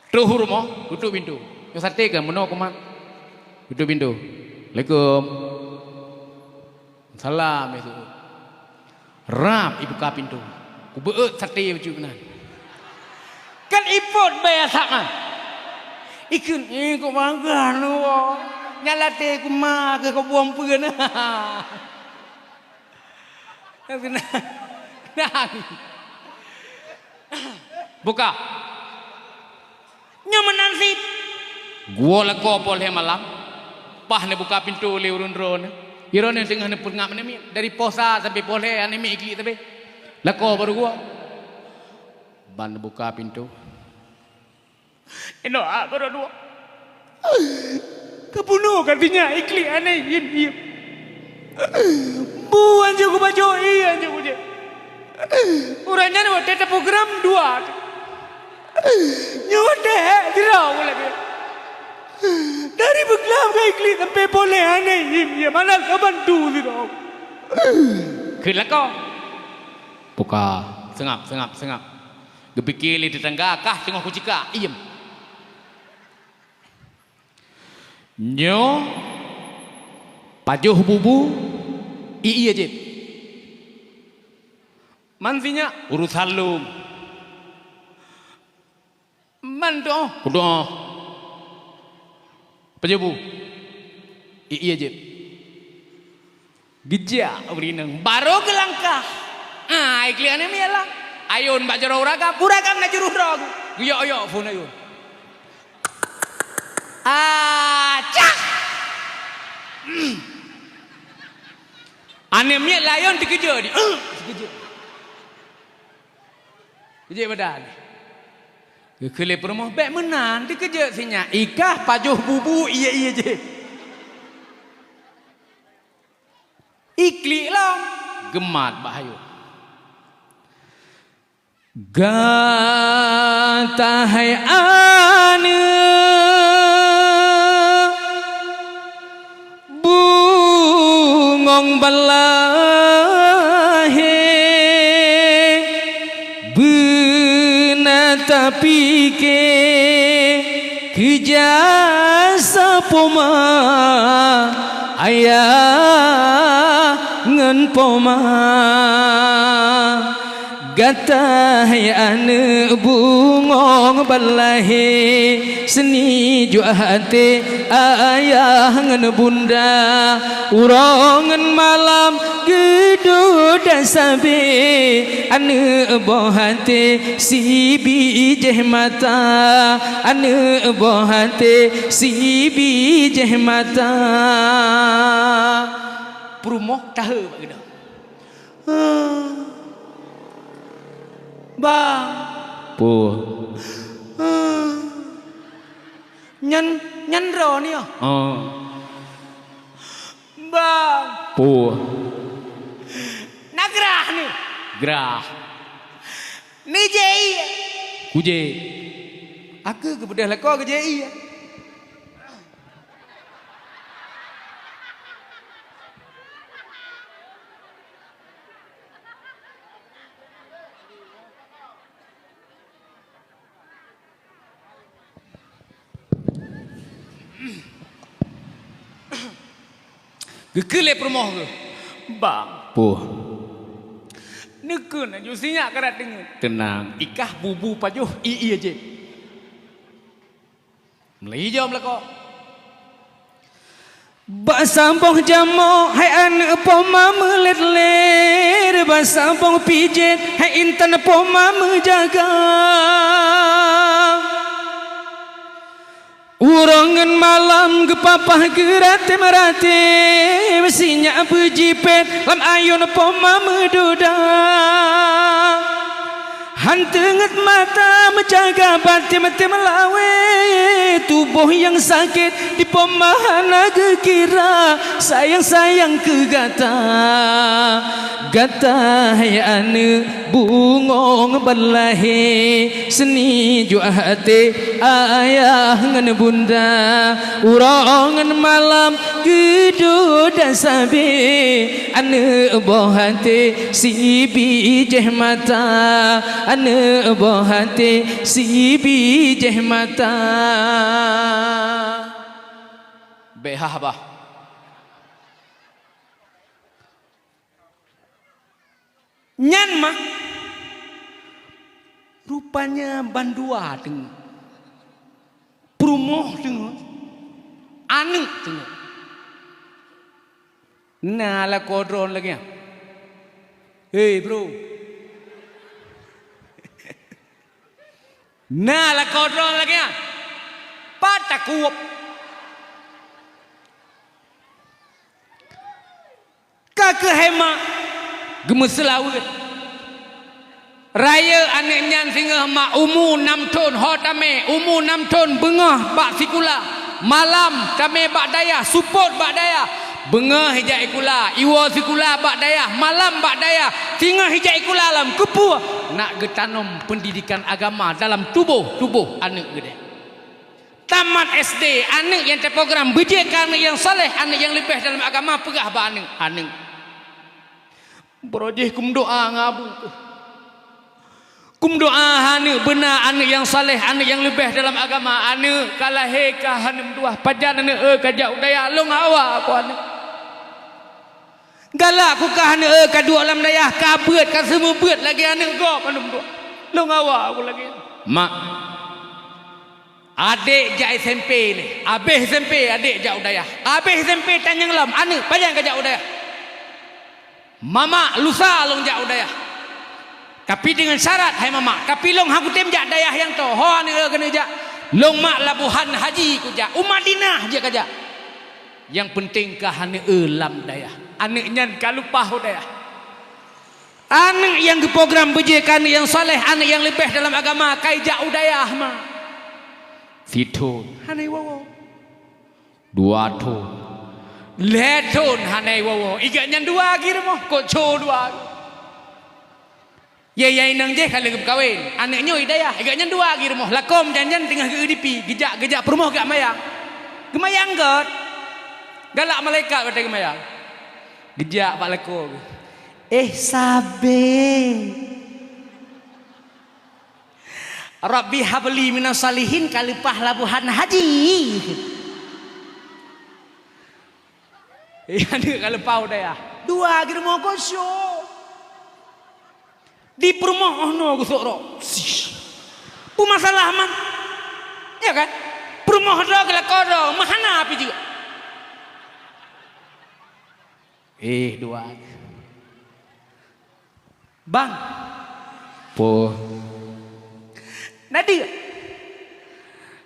Troh u rumoh, tutup pintoe. Nyoe saté kan, meunoe kumat. Tutup pintoe. Assalamualaikum. Salam, ya, tu. Rab ibuka pintoe. Kubeuet saté bacut meunan. Kan ipot bèe asap nyan. Ikheun, "Eh, kok bangga nyoe." Nyan latèe kumat keu keubuang peue na. Nah. Buka. Nyoe meunan cit. Geuwoe lakoe poh lhèe malam, paih neubuka pintoe lé ureueng droeneuh. Droeneuh teungoh neupeungab aneuk miet, dari poh sa sampoe poh lhèe aneuk miet iklik sabe. Lakoe barô geuwoe. Ban neubuka pintoe. Inoe, ah, barô dua. Kabunoe ka sinyak iklik aneuk iem-iem. Bu anjeuet kubaco, ie anjeuet kujép. Uroe nyan watèe taprogram dua. Nyoe watèe hèk sidroe ulèe. Dari beuglam ka iklik sampoe poleh aneuk iem-iem, hana saban tu sidroe. Kheun lakoe. Buka, seungab, seungab, seungab. Geupike lé teutangga, kah teungoh kucikak, iem. Nyoe pajoh bubu, ie-ie jép. Man sinyak urosan lôn. Man doh, kudoh. Pajoh bu, ie-ie jép. Geujak ureueng inong, barô geulangkah. Ah, iklik aneuk miet lah. Ayôn bak jaroe uragam, uragam na jurôh droe. Geuyok-yok phôn ayôn. Ah, cak! Aneuk miet layôn teukeujot di. Teukeujot. Keujot badan. Geukheun lé peurumoh, bèk meunan, teukeujot sinyak. Ikah pajoh bubu ie-ie jép. Iklik lom, geumat bak hayeu. Gata hai aneuk bungong balahé, beuna tapike keu jasa poma ayah ngon poma. Gata hai aneuk bungong balahé, seunijuek até ayah ngon bunda. Uroe ngon malam geuduek dan sabe, aneuk boh até sibijéh mata, aneuk boh até sibijéh mata. Peurumoh tahe bak geudoe. Bang. Peue? Nyan, nyan droeneuh. Oh. Bang. Peue? Na grah neuh. Grah. Neujép ie. Kujép. Aku geubeudôh lakoe geujép ie. Geukheun lé peurumoh geuh, "Bang." Peue? Neukheun laju sinyak ka rot teungeut. Teunang, ikah bubu pajoh ie-ie jép. Meulai jom lakoe. Bak saboh jamoe hai aneuk poma meulét-lét, bak saboh pijét hai intan poma meujaga. Uroe ngon malam geupapah geuratem-ratem, sinyak beujipet lam ayôn poma meududa. Han teungeut mata meujaga batem-batem lawée, tuboh nyang sakét di poma hana geukira, sayang-sayang keu gata. Gata hai aneuëk bungong ban lahé, seuni juak até ayah ngon bunda. Uroe ngon malam geuduek dan sabé, aneuëk boh até sibijéh mata, aneuëk boh até sibijéh mata. Bék hah bah. Nyan mah, rupanya bandua teungoh, peurumoh teungoh, aneuëk teungoh. Na lakoe droe lagée nyan. Hei, bro. Na lakoe droe lagée nyan. Pat takueb. Ka keuhai mak geumeuseulaweuet. Rayeuk aneuëk nyan singoh mak umu nam thon ho tamé, umu nam thon beungoh bak sikula, malam tamé bak dayah, seupôt bak dayah. Beungoh ijak sikula, iwoe sikula bak dayah, malam bak dayah, singoh ijak sikula lom. Keupeue? Nak geutanom peundidekan agama dalam tuboh-tuboh aneuëk geude. Tamat S D, aneuëk nyang teuprogram beujeuet keu aneuëk nyang saleh, aneuëk nyang leubeh dalam agama, peugah bak aneuëk, "Aneuëk, baroe jih kumeudoá ngon abu. Kumeudoá aneuëk beuna, aneuëk nyang saleh, aneuëk nyang leubeh dalam agama. Aneuëk ka lahé ka hana meutuah, pajan aneuëk eu ka jak u dayah, lôn hawa ku aneuëk. Galak ku ka aneuëk eu ka duek lam dayah, ka beuet, ka seumeubeuet lagée aneuëk gob hana meutuah. Lôn hawa ku lagée." Mak. Adék jak S M P lé. Abéh S M P adék jak u dayah. Abéh S M P tanyong lom, "Aneuëk, pajan ka jak u dayah?" "Mamak, lusa lôn jak u dayah. Tapi deungon syarat, hai mamak, tapi lôn hana kutem jak dayah nyang toe." "Ho aneuëk eu keuneuk jak?" "Lôn mak Labuhan Haji kujak, u Madinah jeuet kajak. Nyang peunteng ka aneuëk eu lam dayah." Aneuëk nyan ka lumpah u dayah. Aneuëk nyang geuprogram beujeuet keu aneuëk nyang saleh, aneuëk nyang leubeh dalam agama, ka ijak u dayah ma. Sithon. Hana iwoe-woe. Dua thon. Lhée thon hana iwoe-woe. Igak nyan dua agi rumoh, kok co dua. Ye, ye inong jih ka lheueh geupeukawen. Aneuëk nyoe i dayah, igak nyan dua agi rumoh. Lakom janjan teungoh geu-eu dipi, geujak, geujak peurumoh geujak mayang. Geumayang göt. Galak malaikat watée geumayang. Geujak bak lakoe geuh. "Eh, sabe. Rabbi habli minas salihin," ka leupah Labuhan Haji. Eh, aneuëk ka leupah u dayah. Dua agi rumoh kosong. Di peurumoh oh noe geusok rot. Sih. Peumasalah man. Ya kan? Peurumoh droe keu lakoe droe, meuhana pih jeuet. Eh, dua. "Bang." "Po." "Na deuk?"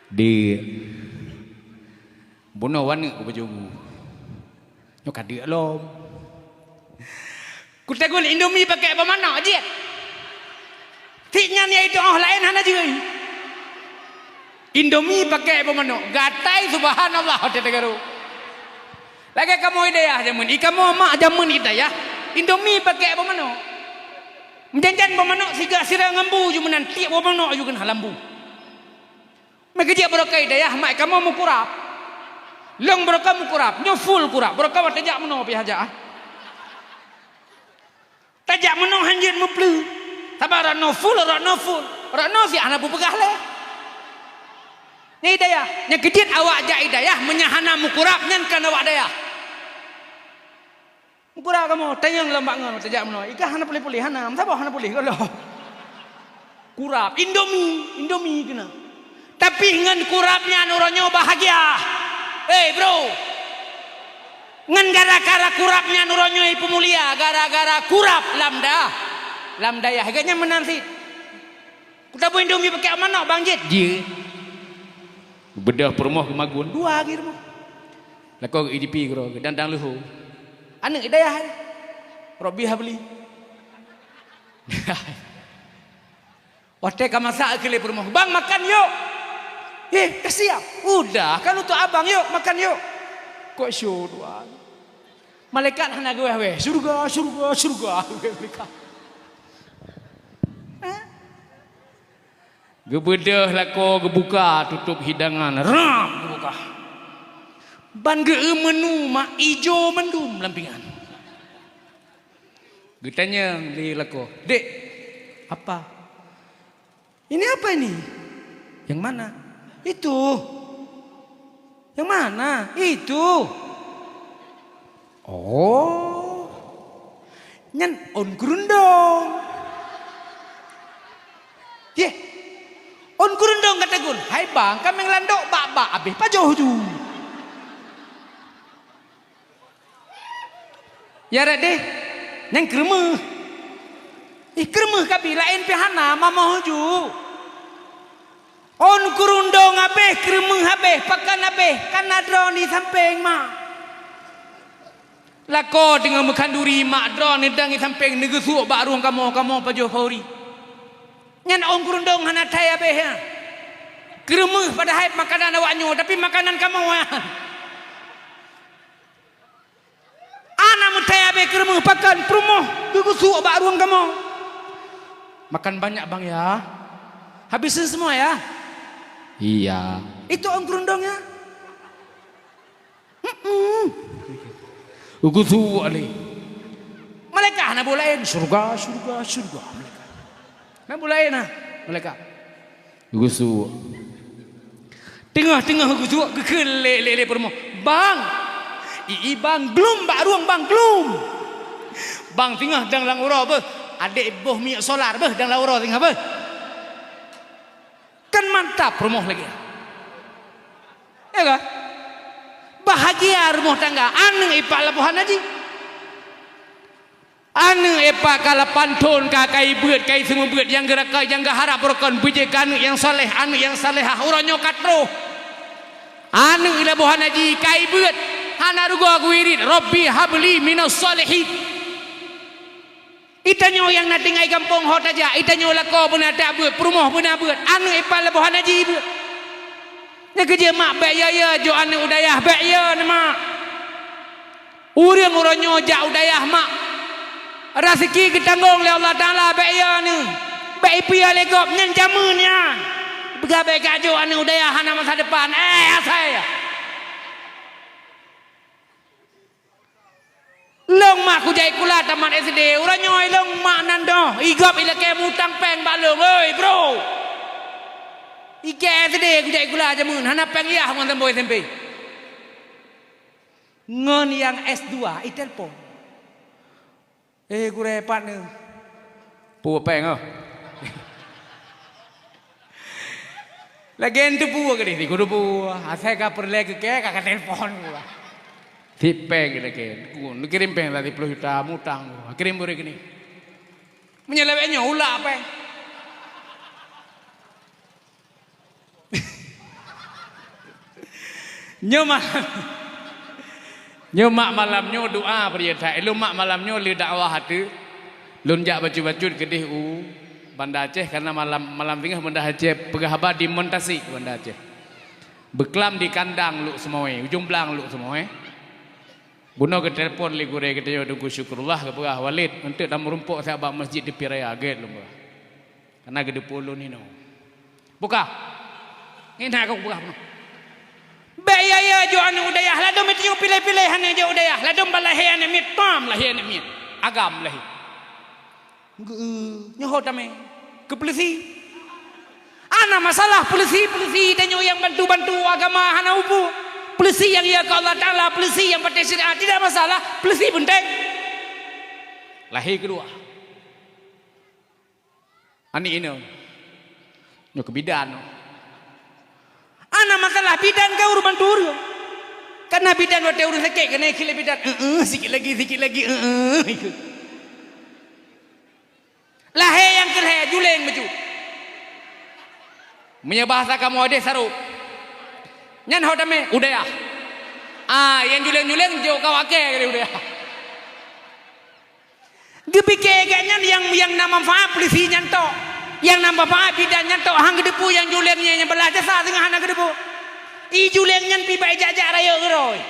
"Deuk." "Bunoe waneuk u bajée bu. Nyoe ka deuk lom." "Kutaguen Indomie pakèk bak manok jeuet." Sit nyan yaitu oh laén hana jeuet. Indomie pakèk bak manok. Gatai subhanallah watée tagaro. Lagée kamoe i dayah jameun. I kamoe mak jameun i dayah. Indomie pakèk bak manok. Meujanjan bak manok siga sira ngon bu ju meunan tiek bak manok ju keunan lam bu. Meukeujeuet barokah i dayah mak i kamoe meukurab. Lôn barokah meukurab. Nyoe full kurab. Barokah watée jak meunoe pih hajat ah. Tajak meunoe hanjeuet meupleue. Saba rot noe full, rot noe full. Rot noe siat hana peue peugah lé. Nyan i dayah, nyang keujeuet awak jak i dayah meunyo hana meukurab nyan kon awak dayah. Meukurab kamoe, tanyong lom bak ngon tajak meunoe. Ikah hana puléh-puléh, hana. Meusaboh hana puléh, godoh. Kurab, Indomie, Indomie keunan. Tapi ngon kurab nyan uroe nyoe bahagia. Hei, bro. Ngon gara-gara kurab nyan uroe nyoe ipeumulia, gara-gara kurab lam da-, lam dayah. Geuhnyan meunan cit. Kutabui Indomie pakèk manok bang jeuet. Jeuet. Beudôh peurumoh geumagun, dua lagi rumoh. Lakoe geu-I D P keudroe, geudang-dang leuhô. Aneuk dayah, Robbi Habli. Watèe ka masak keu lé peurumoh, "Bang, makan yôk!" "Eh, ka siap!" "Udah, kan untuk abang, yôk, makan yôk!" Kok syok dua. Malaikat hana geuwéh-wéh. "Syurga, syurga, syurga!" Malaikat. Hah? Geubeudôh lakoe, geubuka tutôp hidangan, rab geubuka. Ban geu-eu meunu mak ijo mandum lam pingan. Geutanyong lé lakoe, "Dek, apa?" "Ini apa ini?" "Yang mana?" "Itu." "Yang mana?" "Itu." "Oh, nyan ôn keurundong." "Yeh, ôn keurundong ka tagun?" "Hai bang, kaméng landok bak-bak abéh pajoh ju." "Ya rot deh, nyan keureumeung." "Ih, keureumeung kabi laén pih hana mamoh ju." "Ôn keurundong abéh, keureumeung abéh, pakan abéh, kan na droeneuh sampéng, mak." Lakoe teungoh meukhanduri, mak droeneuh dang i sampéng neugeusuek bak rueng kamoe, kamoe pajoh pauri. Nyan ôn keurundong hana thai abéh, ya. Keureumeung padahai makanan awak nyoe, tapi makanan kamoe, ya. Hana meuthai abéh keureumeung pakan peurumoh geugeusuek bak rueng kamoe. Makan banyak, Bang, ya. Habisin semua, ya. Iya. Itu ôn keurundong, ya. Mm-mm. Geugeusuek lé. Malaikat hana buet laén, syurga, syurga, syurga. Malaikat. Hana buet laén, ha, malaikat. Geugeusuek. Teungoh-teungoh geugeusuek, geukheun lé, lé, lé peurumoh, "Bang! I, i, bang, glum bak rueng, bang, glum! Bang, teungoh dang lam uroe beuh, adék boh minyeuk solar beuh, dang lam uroe teungoh beuh." Kan mantap rumoh lagèe nyan. Ya kan? Bahagia rumoh tangga, aneuk ipak labohan haji. Aneuk ipak ka lapan thon ka, ka ibeuet, ka iseumubeuet, nyang geurakai, nyang geuharap beurukon beujeuet keu aneuk nyang saleh, aneuk nyang salehah, uroe nyoe ka troh. Aneuk labohan haji ka ibeuet, hana rugoe geuwirit, "Rabbi habli minas shalihin." Itanyoe nyang na tinggai gampông ho tajak, itanyoe lakoe beuna tabeuet, peurumoh beuna beuet, aneuk ipak labohan haji beuet. Nyan keujeuet mak bèk ya-ya jok aneuk u dayah, bèk ya neuh mak. Ureueng uroe nyoe jak u dayah mak, raseuki geutanggong lé Allah Taala, bèk ya neuh, bèk ipiôh lé gob, nyan jameun nyan. Peugah bèk kajok aneuk u dayah hana masa depan, eh asai. Lôn mak kujak sikula tamat S D, uroe nyoe lôn mak nan doh, i gob ilakèe mutang pèng bak lôn, oi bro. Ikèe S D kujak sikula jameun, hana pèng yah ngon tempo S M P. Ngon nyang S dua itelpon. "Eh, gurèe pat neuh." "Peue pèng oh?" "Lagèe nyan teupeue keudeh siku teupeue. Asai ka peureulèe keu kèe ka, ka telpon gua. Sit pèng lagèe nyan. Neukirém pèng siploh juta mutang gua. Kirém beureuh keunoe. Meunyoe lewat nyoe ulak pèng." Nyoe ma-, nyoe mak malam nyoe doa peurintah. Ilôn mak malam nyoe lé dakwah ateueh. Lôn jak bacut-bacut keudeh u Banda Aceh, karena malam, malam teungoh Banda Aceh peugah haba di Montasi Banda Aceh. Beuklam di kandang Lhokseumawe, ujong blang Lhokseumawe. Bunoe geutelepon lé gurèe geutanyoe Teungku Syukurullah, geupeugah, "Walid, eunteuk tameurumpok siat bak masjid Teupin Raya, gèt lôn peugah." Kana geudeungoe lôn inoe. Buka. Ngieng that ka kupeugah bunoe. Bèk ya-ya jok aneuk u dayah, ladôm tanyoe piléh-piléh aneuk jok u dayah, ladôm ban lahé aneuk miet, pam lahé aneuk miet. Agam lahé. Geu-, nyoe ho tamè. Keu peuleusi. Hana masalah peuleusi, peuleusi tanyoe nyang bantu-bantu agama hana ubu. Peuleusi nyang ya keu Allah Taala, peuleusi nyang patéh syariat, tidak masalah, peuleusi peunteng. Lahé keudua. Aneuk inong. Nyoe keu bidan. Hana masalah bidan ka ureueng bantu ureueng. Kana bidan watèe ureueng sakét keuneuk kheueh lé bidan, "Eh, eh, sikit lagi, sikit lagi, eh, eh," ikheun. Lahé nyang keu lhèe, juléng bacut. Meunyoe bahasa kamoe deh sarok. Nyan ho tamé, u dayah. Ah, nyang juleng-juleng jok kawak kèe kali u dayah. Geupike gobnyan nyang, nyang na manfaat polisi nyan tok. Nyang na manfaat bidan nyan tok, han geuteupeue nyang juleng nyan nyang beulah jasa teungoh hana geuteupeue. I juleng nyan pi bak jak-jak rayeuk keudroe.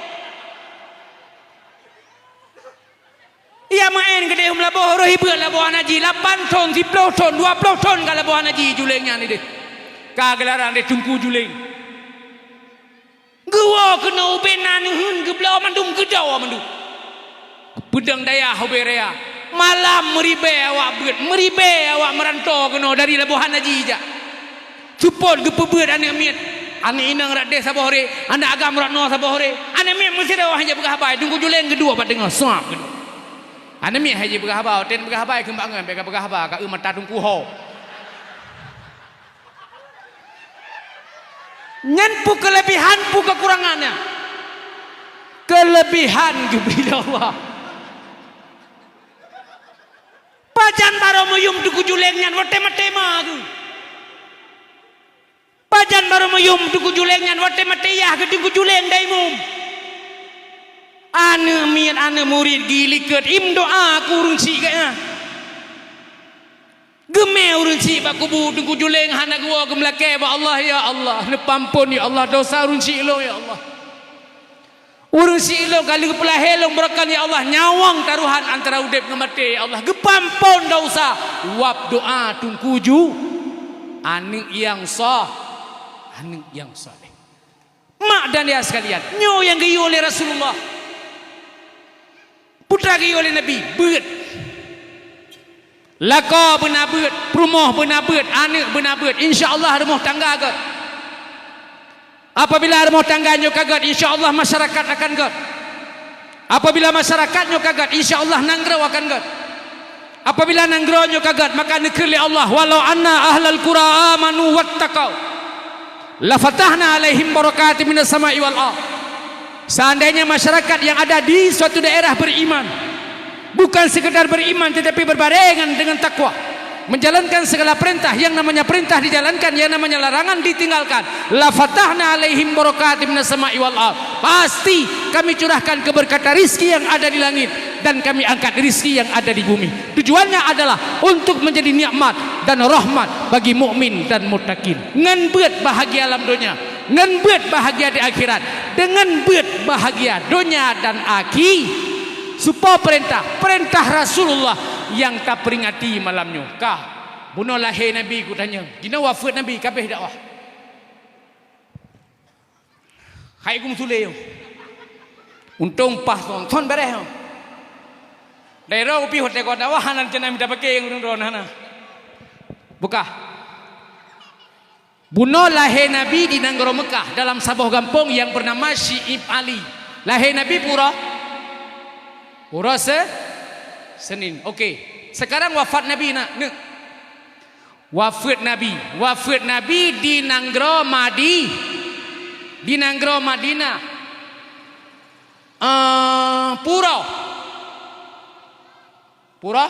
Ia maén keudeh u Meulaboh, roh ibeuet laboh hana ji, lapan thon, siplôh thon, dua plôh thon ka laboh hana ji juleng nyan ideh. Ka geularan deh Teungku Juleng. Geuwoe keunoe ubé na neuheun geubloe mandum, geudoe mandum. Peudong dayah ubé raya. Malam meuribée awak beuet, meuribée awak meuranto keunoe dari laboh hana ji jak. Seupôt geupeubeuet aneuk miet. Aneuk inong rot deh saboh ré, aneuk agam rot noe saboh ré. Aneuk miet meusidroe hana jipeugah haba, Teungku Juleng geuduek bak teungoh, suab geuduek. Aneuk miet hana jipeugah haba, watée neupeugah haba keumbak ngon, bèk kapeugah haba, ka eu mata teungku ho. Nyan peue keulebihan, peue keukurangan nyan? Keulebihan geubri lé Allah. Pajan barô meuyum Teungku Juleng nyan, watée maté ma geuh. Pajan barô meuyum Teungku Juleng nyan, watée maté yah geuh Teungku Juleng daimum. Aneuk miet, aneuk murit geulikot, imeudoa keu ureueng syiek geuh nyan. Geumé ureueng syiek bak kubu Teungku Juleng hana geuwoe geumeulakée bak Allah, "Ya Allah, neupeuampon ya Allah dosa ureueng syiek lôn ya Allah." Ureueng syiek lôn ka lheueh peulahé lôn beureukon ya Allah, nyawöng tarohan antara udeb ngon maté ya Allah. Geupeuampon dosa, wab doa Teungku Ju, aneuk nyang soh, aneuk nyang saleh. Mak dan ayah sekalian, nyoe nyang geuyue lé Rasulullah. Peue geuyue lé Nabi, beuet. Lakoe beuna beuet, peurumoh beuna beuet, aneuk beuna beuet. Insya Allah rumoh tangga gét. Apabila rumoh tangga nyoe ka gét, insya Allah masyarakat akan gét. Apabila masyarakat nyoe ka gét, insya Allah nanggroe akan gét. Apabila nanggroe nyoe ka gét, maka neukheun lé Allah, "Walau anna ahlal qura amanu wattaqau, lafatahna alaihim barakatim minas sama'i wal ard." Seandainya masyarakat yang ada di suatu daerah beriman, bukan sekedar beriman tetapi berbarengan dengan takwa, menjalankan segala perintah, yang namanya perintah dijalankan, yang namanya larangan ditinggalkan, "Lafatahna alaihim barakatim minas sama'i wal ard." Pasti Kami curahkan keberkatan rizki yang ada di langit dan Kami angkat rizki yang ada di bumi. Tujuannya adalah untuk menjadi nikmat dan rahmat bagi mukmin dan muttaqin. Ngon beuet bahagia lam donya, ngon beuet bahagia di akhirat, deungon beuet bahagia donya dan akhi-, supo peurintah, peurintah Rasulullah nyang taperingati malam nyoe. Ka, bunoe lahé Nabi kutanyong, jinoe wafeuet Nabi, ka abéh dakwah. Hai geumeusule nyoe. Untông paih thon, thon bèrèh nyoe. Dai droe kupiôh teuka dakwah hana rencana mita paké ureueng droe hana. Bukah. Bunoe lahé Nabi di nanggroe Meukah dalam saboh gampông nyang beunama Syi'ib Ali. Lahé Nabi peue uroe? Uroe Se-, Senin. Oke. Sekarang wafat Nabi nak, neuk. Wafeuet Nabi. Wafeuet Nabi di nanggroe Madi-, di nanggroe Madinah. Eh, peue uroe? Peue uroe?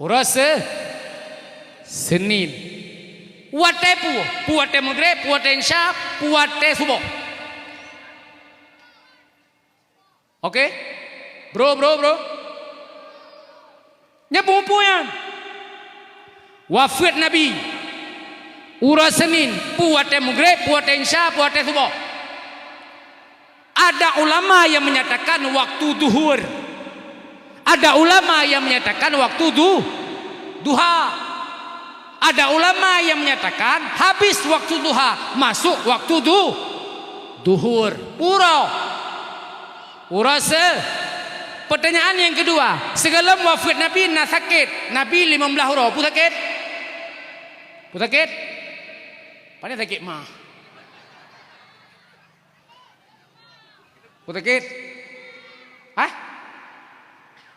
Uroe Se-, Senin. Watèe peue? Peue watèe Maghrib, peue watèe Isya, peue watèe Suboh. Oke? Bro, bro, bro. Nyan peue-peue nyan. Wafeuet Nabi. Uroe Senin, peue watèe Maghrib, peue watèe Isya, peue watèe Suboh. Ada ulama yang menyatakan waktu Zuhur. Ada ulama yang menyatakan waktu du-, duha. Ada ulama yang menyatakan habis waktu duha, masuk waktu du-, Zuhur. Peue uroe? Uroe Se-, Pertanyaan yang kedua, sigohlom wafeuet Nabi na sakét. Nabi limong blaih uroe, peue sakét? Peue sakét? Pane sakét ma? Peue sakét? Hah?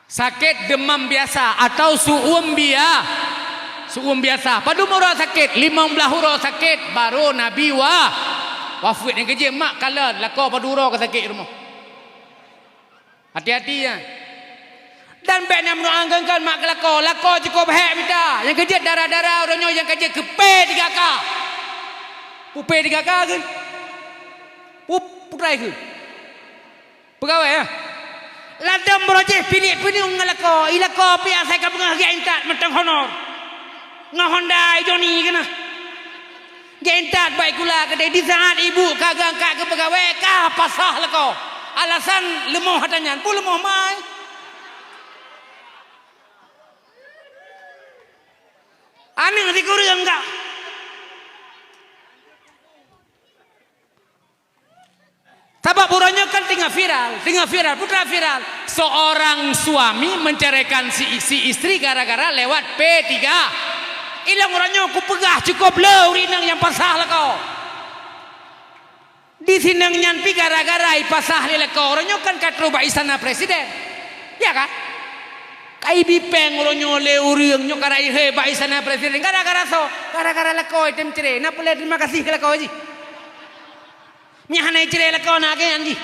Sakét demam biasa atau su'um bia-, su'um biasa. Padum uroe sakét? Limong blaih uroe sakét, barô Nabi wa-, wafeuet. Nyang keujeuet mak kalon, lakoe padum uroe ka sakét rumoh. Hati-hati nyan. Dan bèk na meudoa ngon-ngon mak keu lakoe. Lakoe cukôp hék mita. Nyang keujeuet dara-dara uroe nyoe nyang keujeuet keu P tiga K. Peue P tiga K kheun? Pup, putra ikeu. Peugawée, ya. Ladom beurojih pilék peunieng ngon lakoe. I lakoe pih asai ka beungöh geujak intat mantong honor. Ngon Honda Joni keunoe. Geujak intat bak sikula keudeh di saat ibu ka geuangkat keu peugawée, ka pasah lakoe. Alasan leumoh ata nyan. Peue leumoh mai? Aneuk sikureueng ka. Sabab uroe nyoe kan teungoh viral, teungoh viral, putra viral. Seorang suami menceraikan si, si istri gara-gara lewat P tiga. Ilong uroe nyoe kupeugah cukup le ureueng inong nyang pasah lakoe. Di sinong nyan pih gara-gara ipasah lé lakoe, uroe nyoe kan ka trok bak istana presiden. Ya kan? Ka ibi péng uroe nyoe lé ureueng nyoe ka rayeuk bak istana presiden gara-gara soe? Gara-gara lakoe item cre. Na peureulée terima kasih keu lakoe jih? Nyan hana icre lakoe na geuh nyan jih.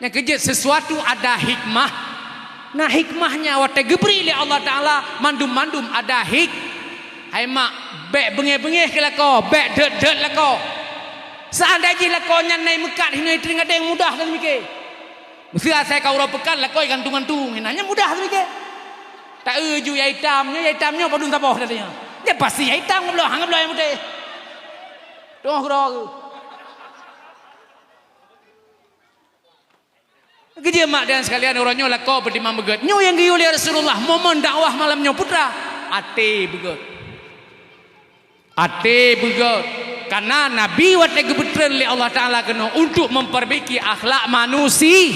Nyang keujeuet sesuatu ada hikmah. Na hikmahnya watée geubri lé Allah Taala mandum-mandum ada hik. Hai mak, bék beungéh-beungéh keu lakoe, bék deuet-deuet lakoe. Seandai jih lakoe nyan na imeukat hinoe iteueng adeng mudah lôn mike. Meuseu asai ka uroe peukan lakoe gantung-gantung, hina nyan mudah lôn mike. Ta eu ju ya itam nyoe, ya itam nyoe padum saboh tadi nyoe. Dia pasti ya itam ngebloh, ngebloh nyang putéh. Tengok keudroe. Keujeuet mak dan sekalian, uroe nyoe lakoe beutimang beugét. Nyoe nyang geuyue lé Rasulullah momen dakwah malam nyoe putra. Até beugét. Até beugét. Karena Nabi watée geupeutreun lé Allah Taala keunoe untuk memperbaiki akhlak manusia.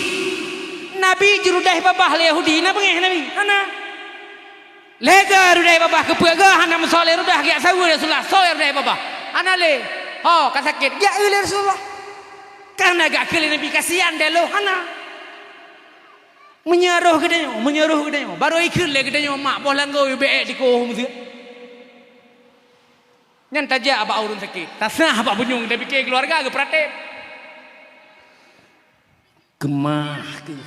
Nabi jirudaih babah lé Yahudi, na beungéh Nabi? Hana. Lhée geuh rudaih babah keupeue geuh hana meusoe lé rudah geujak saweue Rasulullah, soe rudaih babah? Hana lé. Ho, ka sakét, geujak eu lé Rasulullah. Ka hana geujak keu lé Nabi, kasian deh lôn, hana. Meunyoe roh geutanyoe, meunyoe roh geutanyoe, barô ikheun lé geutanyoe mak boh langgôi ubé ék dikoh meuseu. Nyan tajak bak ureuëng sakét, tasah bak bunyueng, tapike keuluwarga geupeuratéb. Keumah keuh.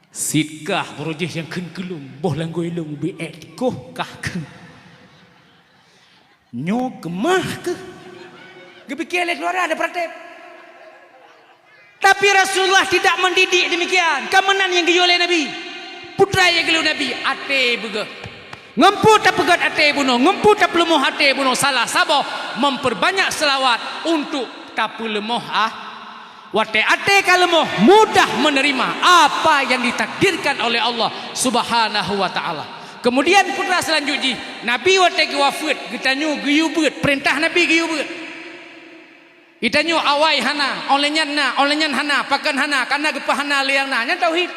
Sitkah barô jih nyang kheun keu lôn, boh langgôi lôn ubé ék dikoh kah kheun. Nyoe keumah keuh. Geupike lé keuluwarga, ada peuratéb. Tapi Rasulullah tidak mendidik demikian. Ka meunan nyang geuyue lé Nabi. Putra nyang geuyue Nabi, até beugét. Ngon peue tapeugét até bunoe, ngon peue tapeuleumah até bunoe, salah saboh memperbanyak selawat untuk tapeuleumah ah. Watée até ka leumoh, mudah menerima apa yang ditakdirkan oleh Allah Subhanahu wa Taala. Kemudian putra selanjut jih, Nabi watée geuwafeuet, geutanyoe geuyue beuet, peurintah Nabi geuyue beuet. Geutanyoe awai hana, óh lheueh nyan na, óh lheueh nyan hana, pakon hana, kana geupeuhana lé nyang na. Nyan tauhid.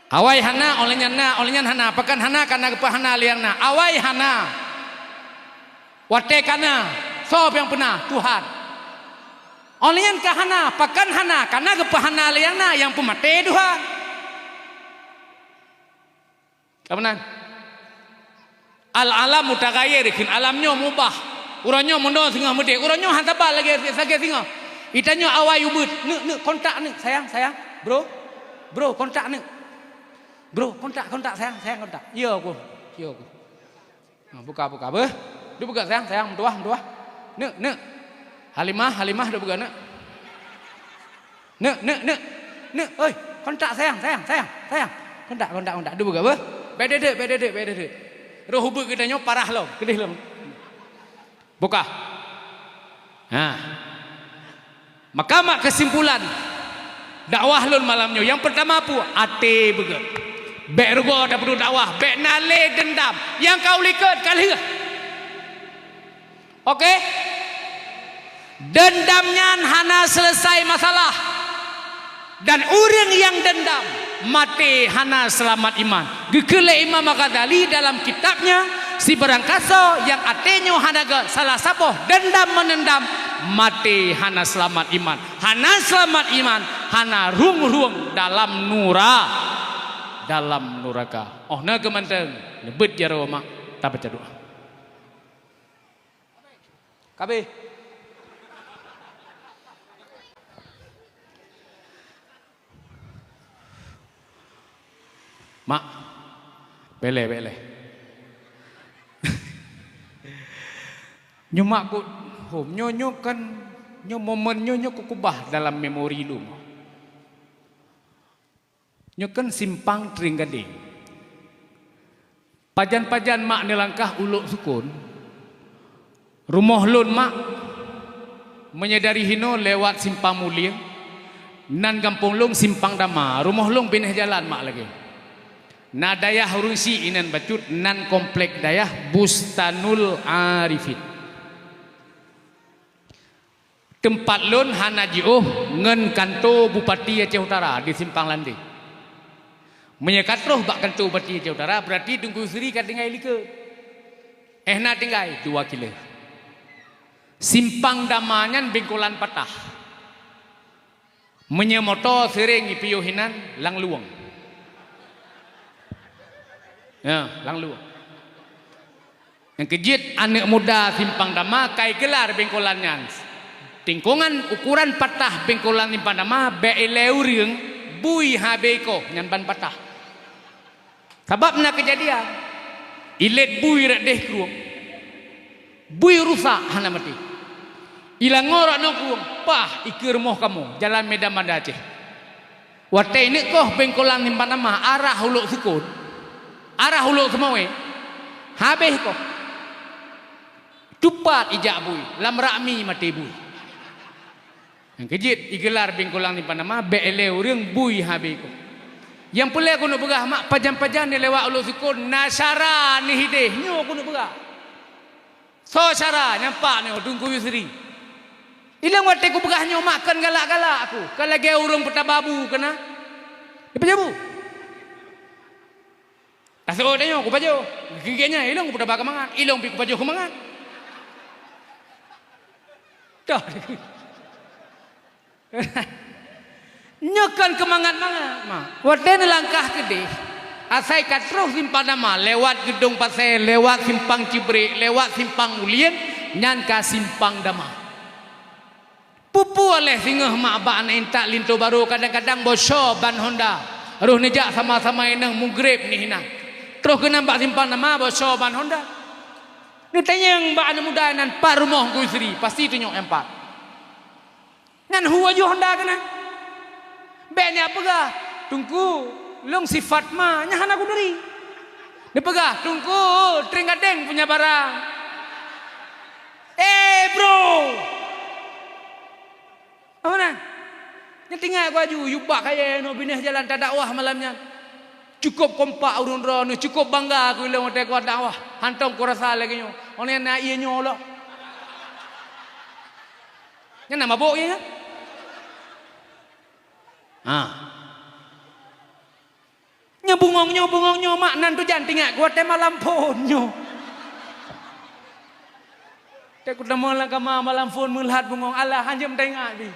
Awai hana, óh lheueh nyan na, óh lheueh nyan hana, pakon hana, kana geupeuhana lé nyang na. Awai hana. Watée kana, soe nyang peuna? Tuhan. Óh lheueh nyan ka hana, pakon hana, kana geupeuhana lé nyang na, nyang peumaté Tuhan. Ka meunan. Al-alam mutaghayir, kheun alam nyoe mubah. Uroe nyoe meunoe singoh meudeh, uroe nyoe han saban lagée, lagée singoh. Geutanyoe awai ubeuet, neuk, neuk, kontak neuk, sayang, sayang, bro, bro, kontak neuk. Bro, kontak, kontak, sayang, sayang, kontak. Yo ku, yo ku. Ha, buka, buka, beuh. Duek peugah, sayang, sayang, meutuwah, meutuwah. Neuk, neuk. Halimah, Halimah, duek peugah, neuk. Neuk, neuk, neuk. Neuk, oi, kontak, sayang, sayang, sayang, sayang. Kontak, kontak, kontak. Duek peugah, beuh. Bék deuek, bék deuek, bék deuek. Roh ubeuet geutanyoe parah lom, keudeh lom. Buka. Ha. Maka mak keusimpulan dakwah lôn malam nyoe, nyang peurtama peue? Até beugét. Bék rugoe tapeuduek dakwah, bék na lé deundam. Nyang ka u likot ka lheueh. Oke? Deundam nyan hana seuleusai masalah. Dan ureuëng nyang deundam, maté hana seulamat iman. Geukheun lé Imam Ghazali dalam kitabnya, sibarang kasoe nyang até nyoe hana gét, salah saboh deundam meuneundam, maté hana seulamat iman. Hana seulamat iman, hana rhueng-rhueng dalam nura-, dalam nuraka. Oh na keuh mantong, neubeuet jaroe mak, tabaca doa. Kabeh. Mak, bék lé, bék lé. Nyoe mak ku-, Hom, nyoe, nyoe kan, nyoe momen nyoe, nyoe kukubah dalam memori lôn. Nyoe kan simpang Trienggadeng. Pajan-pajan mak neulangkah u Lhoksukon, rumoh lôn mak, meunyoe dari hinoe lewat Simpang Mulieng, nan gampông lôn Simpang Dama, rumoh lôn binéh jalan mak lagée. Na dayah ureuëng syiek inan bacut, nan komplek dayah Bustanul Arifin. Teumpat lôn hana jiôh ngon kanto Bupati Aceh Utara di Simpang Landeng. Meunyoe ka troh bak kanto Bupati Aceh Utara, beurati Teungku Yusri ka tinggai likot. Eh, na tinggai dua kilo. Simpang Dama nyan bengkolan patah. Meunyoe moto seuréng ipiôh inan lam lueng. Ya, lam lueng. Nyang keujeuet aneuëk muda Simpang Dama ka igeular bengkolan nyan. Tingkongan ukuran patah bengkolan Simpang Dama bék ilée ureuëng bui habéh koh nyan ban patah. Sabab na keujadian, ilét bui rot déh krueng, bui rusak hana maté. Ilangoe rot nyoe krueng, pah, ikeue rumoh kamoe, jalan Medan Banda Aceh. Watée neuk koh bengkolan Simpang Dama arah u Lhoksukon, arah u Lhokseumawe, habéh koh. Tupat ijak bui, lam rak mi maté bui. Nyang keujeuet igeular bengkolan Simpang Dama bék ilée ureuëng bui habéh koh. Nyang peureulée keuneuk peugah mak, pajan-pajan neulewat u Lhoksukon na syara neuhideh, nyoe keuneuk peugah. Soe syara nyang pat nyoe Teungku Yusri. Ilong watée kupeugah nyoe mak kon galak-galak aku, ka lagée ureuëng peutaba bu keunan. Dipajoh bu. Taseuôt tanyoe kupajoh. Geugeunyan ilong peutaba keumangat, ilong pi kupajoh keumangat. Toh. Nyoe kon keumangat-mangat mak. Watée neulangkah keudeh, asai ka troh Simpang Dama, lewat Geudong Pasé, lewat Simpang Cibrek, lewat Simpang Ulien, nyan ka Simpang Dama. Peue-peue lé singoh mak bak aneuk intat linto barô, kadang-kadang boco ban honda. Roh neujak sama-sama inong mugreb nih inan. Troh keunan bak Simpang Dama boco ban honda. Neutanyong bak aneuk muda inan pat rumoh Teungku Yusri, pasti tunyok nyang pat. Nyan hu aju honda keunan. Bék nyak peugah, "Teungku, lôn sifat ma, nyan hana kuturi." Neupeugah, "Teungku, Trienggadeng punya barang." Eh, bro! Apa na? Nyan tinggai ku aju, yue bak kayée nyoe binéh jalan tadakwah malam nyan. Cukup kompak ureuëng droeneuh, cukup bangga ku ilong watée ku dakwah. Hantom ku rasa lagée nyoe. Óh nyan na ié nyoe lom. Nyan na mabök ié nyan. Ha. Nyoe bungong nyoe, bungong nyoe mak nan tujan tingat ku watée malam phon nyoe. Teuh kutamong lam kama malam phon meulhat bungong, alah hanjeuet teuingat pih.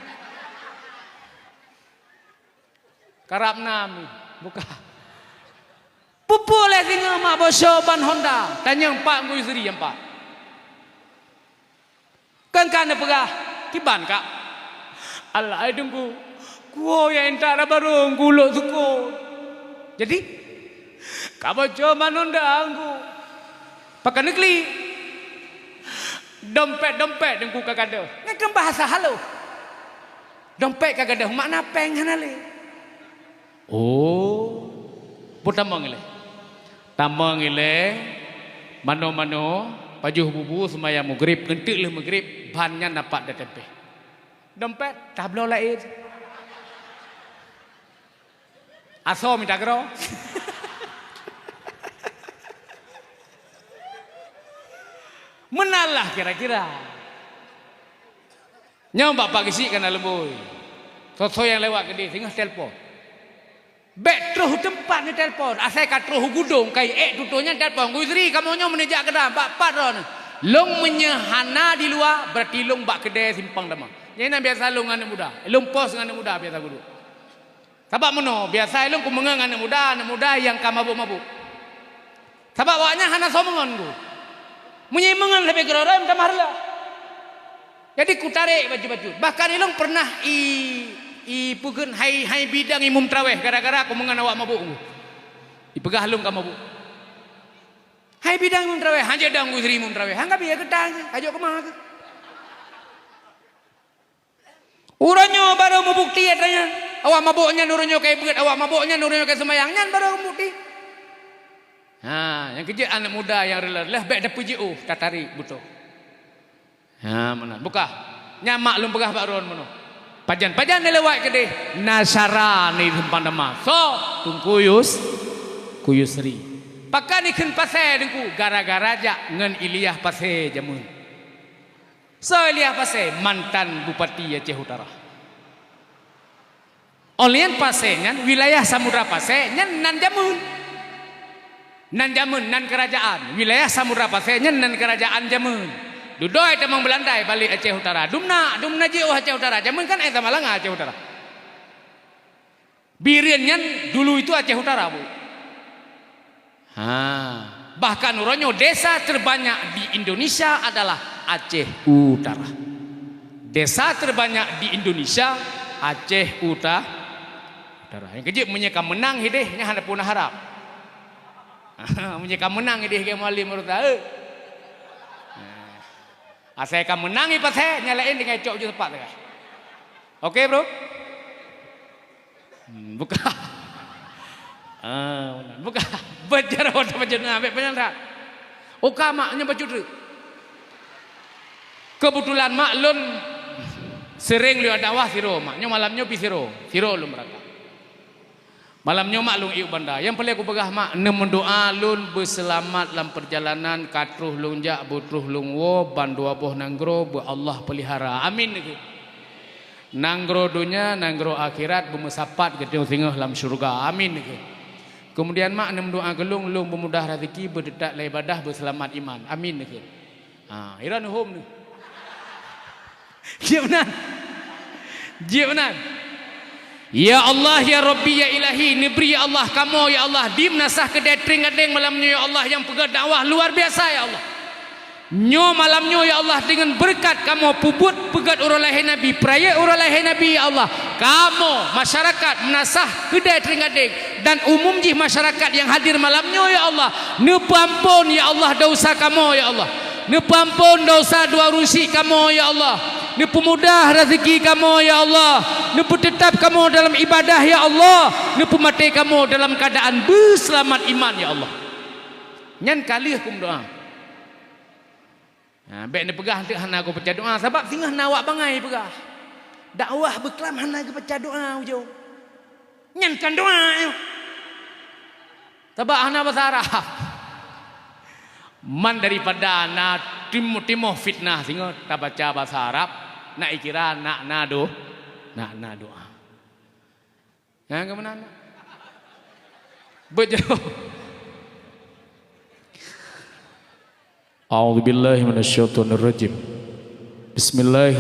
Karab nam buka. Peue-peue lé singoh mak boco ban honda, tanyong pat Teungku Yusri nyang pat. Kan ka neupeugah, "Kiban, Kak?" "Alah, hai Teungku, kuwoe nyang intat rab barô ku u Lhoksukon." "Jadi?" "Ka boco ban honda, Teungku." "Pakon neuklik?" "Dompet-dompet Teungku ka gadôh." Nyan kan bahasa halôh. "Dompet ka gadôh, makna péng hana lé." Oh, buet tamong ilée. Tamong ilée, mano-mano, pajoh bubu seumayang mugreb, eunteuk lheueh mugreb, ban nyan dapat datempéh. Dompet, tabloe laén. Asoe mita keudroe. Meunan lah kira-kira. Nyoe bak Pak Geuchik ka na leumbôi. Soe-soe nyang lewat keudeh singoh telpon. Bék troh teumpat neutelpon, asai ka troh u gudong, ka ék tutoe nyan telpon, "Teungku Yusri, kamoe nyoe meuneujak keunan, bak pat droeneuh?" "Lôn meunyoe hana di luwa, beurati lôn bak keudè Simpang Dama." Nyan biasa lôn ngon aneuk muda. Lôn pos ngon aneuk muda biasa kuduek. Sabab meunoe, biasa lôn kumeungon ngon aneuk muda, aneuk muda nyang ka mabök-mabök. Sabab awaknyan hana soe meungon ku. Meunyoe meungon leubeh keudroe-droe meutamah reuloh. Jadi kutarek bacut-bacut. Bahkan ilong pernah i, i peugét hai, hai bidang imum traweh gara-gara kumeungon awak mabök ku. Ipeugah lôn ka mabök. Hai bidang imum traweh, hanjeuet dong Teungku Yusri imum traweh. Han ka biya keutang, kajok keumah keuh. Uroe nyoe barô meubukti atra nyan. Awak mabök nyan uroe nyoe ka beuet, awak mabök nyan uroe nyoe ka seumayang, nyan barô meubukti. Ha, nyang keujeuet aneuk muda nyang reuloh-reuloh, bèk tapeujiôh, tatarek beutoh. Ha, meunan. Buka. Nyan mak lôn peugah bak droen meunoe. Pajan-pajan neulewat keudeh, na syara ni seumpang teuma. Soe? Teungku Yus-, Teungku Yusri. Pakon ikheun Pasè, Teungku? Gara-gara jak ngon Ilyas Pasè jameun. Soe Ilyas Pasè? Mantan Bupati Aceh Utara. Óh lheueh nyan Pasè nyan, wilayah Samudra Pasè nyan nan jameun. Nan jameun, nan keurajaan. Wilayah Samudra Pasè nyan nan keurajaan jameun. Dudoe tamong Beulanda balék Aceh Utara. Dumna, dumna jiôh Aceh Utara. Jameun kan éh Samalanga Aceh Utara. Bireuen nyan dulu itu Aceh Utara, Bu. Ha, bahkan uroe nyoe desa terbanyak di Indonesia adalah Aceh Utara. Desa terbanyak di Indonesia Aceh Uta-, Utara. Nyang keujeuet meunyoe ka meunang hideh, nyan hana puna harab. Meunyoe ka meunang hideh, Kiai Mualim Murtaza. Asai ka meunang i Pasè, nyang laén tinggai cok ju sepat sagai. Oke, Bro? Hmm, buka. Ah, buka. Beujaroe teumajeuet na, bèk panyang that. Oka mak nyoe bacut treuk. Keubeutulan mak lôn seuréng lôn dakwah sidroe mak. Nyoe malam nyoe pih sidroe. Sidroe lôn beurangkat. Malam nyoe mak lôn iyup banda. Nyang peureulèe kupeugah mak, neumeudoa lôn beuseulamat lam peurjalanan, ka troh lôn jak, beutroh lôn woe, ban dua boh nanggroe beu Allah peulihara. Amin, neukheun. Nanggroe donya, nanggroe akhirat beumeusapat geutanyoe singoh lam syeuruga. Amin, neukheun. Keumudian mak neumeudoa keu lôn, lôn beumudah raseuki, beuteutab lam ibadah, beuseulamat iman. Amin, neukheun. Ha, hira neuhom nyoe. Jeuet meunan. Jeuet meunan. Ya Allah, ya Rabbi, ya Ilahi, neubri ya Allah, kamoe ya Allah, di meunasah keudè Trienggadeng malam nyoe ya Allah, nyang peugöt dakwah luar biasa ya Allah. Nyoe malam nyoe ya Allah, deungon beureukat kamoe peubuet peugöt uroe lahé Nabi, peurayeuk uroe lahé Nabi ya Allah, kamoe masyarakat meunasah keudè Trienggadeng dan umum jih masyarakat nyang hadir malam nyoe ya Allah, neupeuamphon ya Allah desya kamoe ya Allah. Neupeuamphon desya dua rusi kamoe ya Allah. Neupeumudah raseuki kamoe ya Allah. Neupeuteutab kamoe dalam ibadah ya Allah. Neupeumaté kamoe dalam keuadaan beuseulamat iman ya Allah. Nyan ka lheueh kudoa. Nah, bèk neupeugah teuk hana kupeubaca doa, sabab singoh na awak bangai peugah, dakwah beuklam hana geupeubaca doa ujoe. Nyan kon doa nyoe. Sabab hana basa Arab. Man daripada na tim-, timoh fitnah singoh tabaca basa Arab, na ikira na, na do-, na, na doa. Nyang keumeunang? Beujeuet. A'udzubillahi minasyaitonirrajim. Bismillahirrahmanirrahim.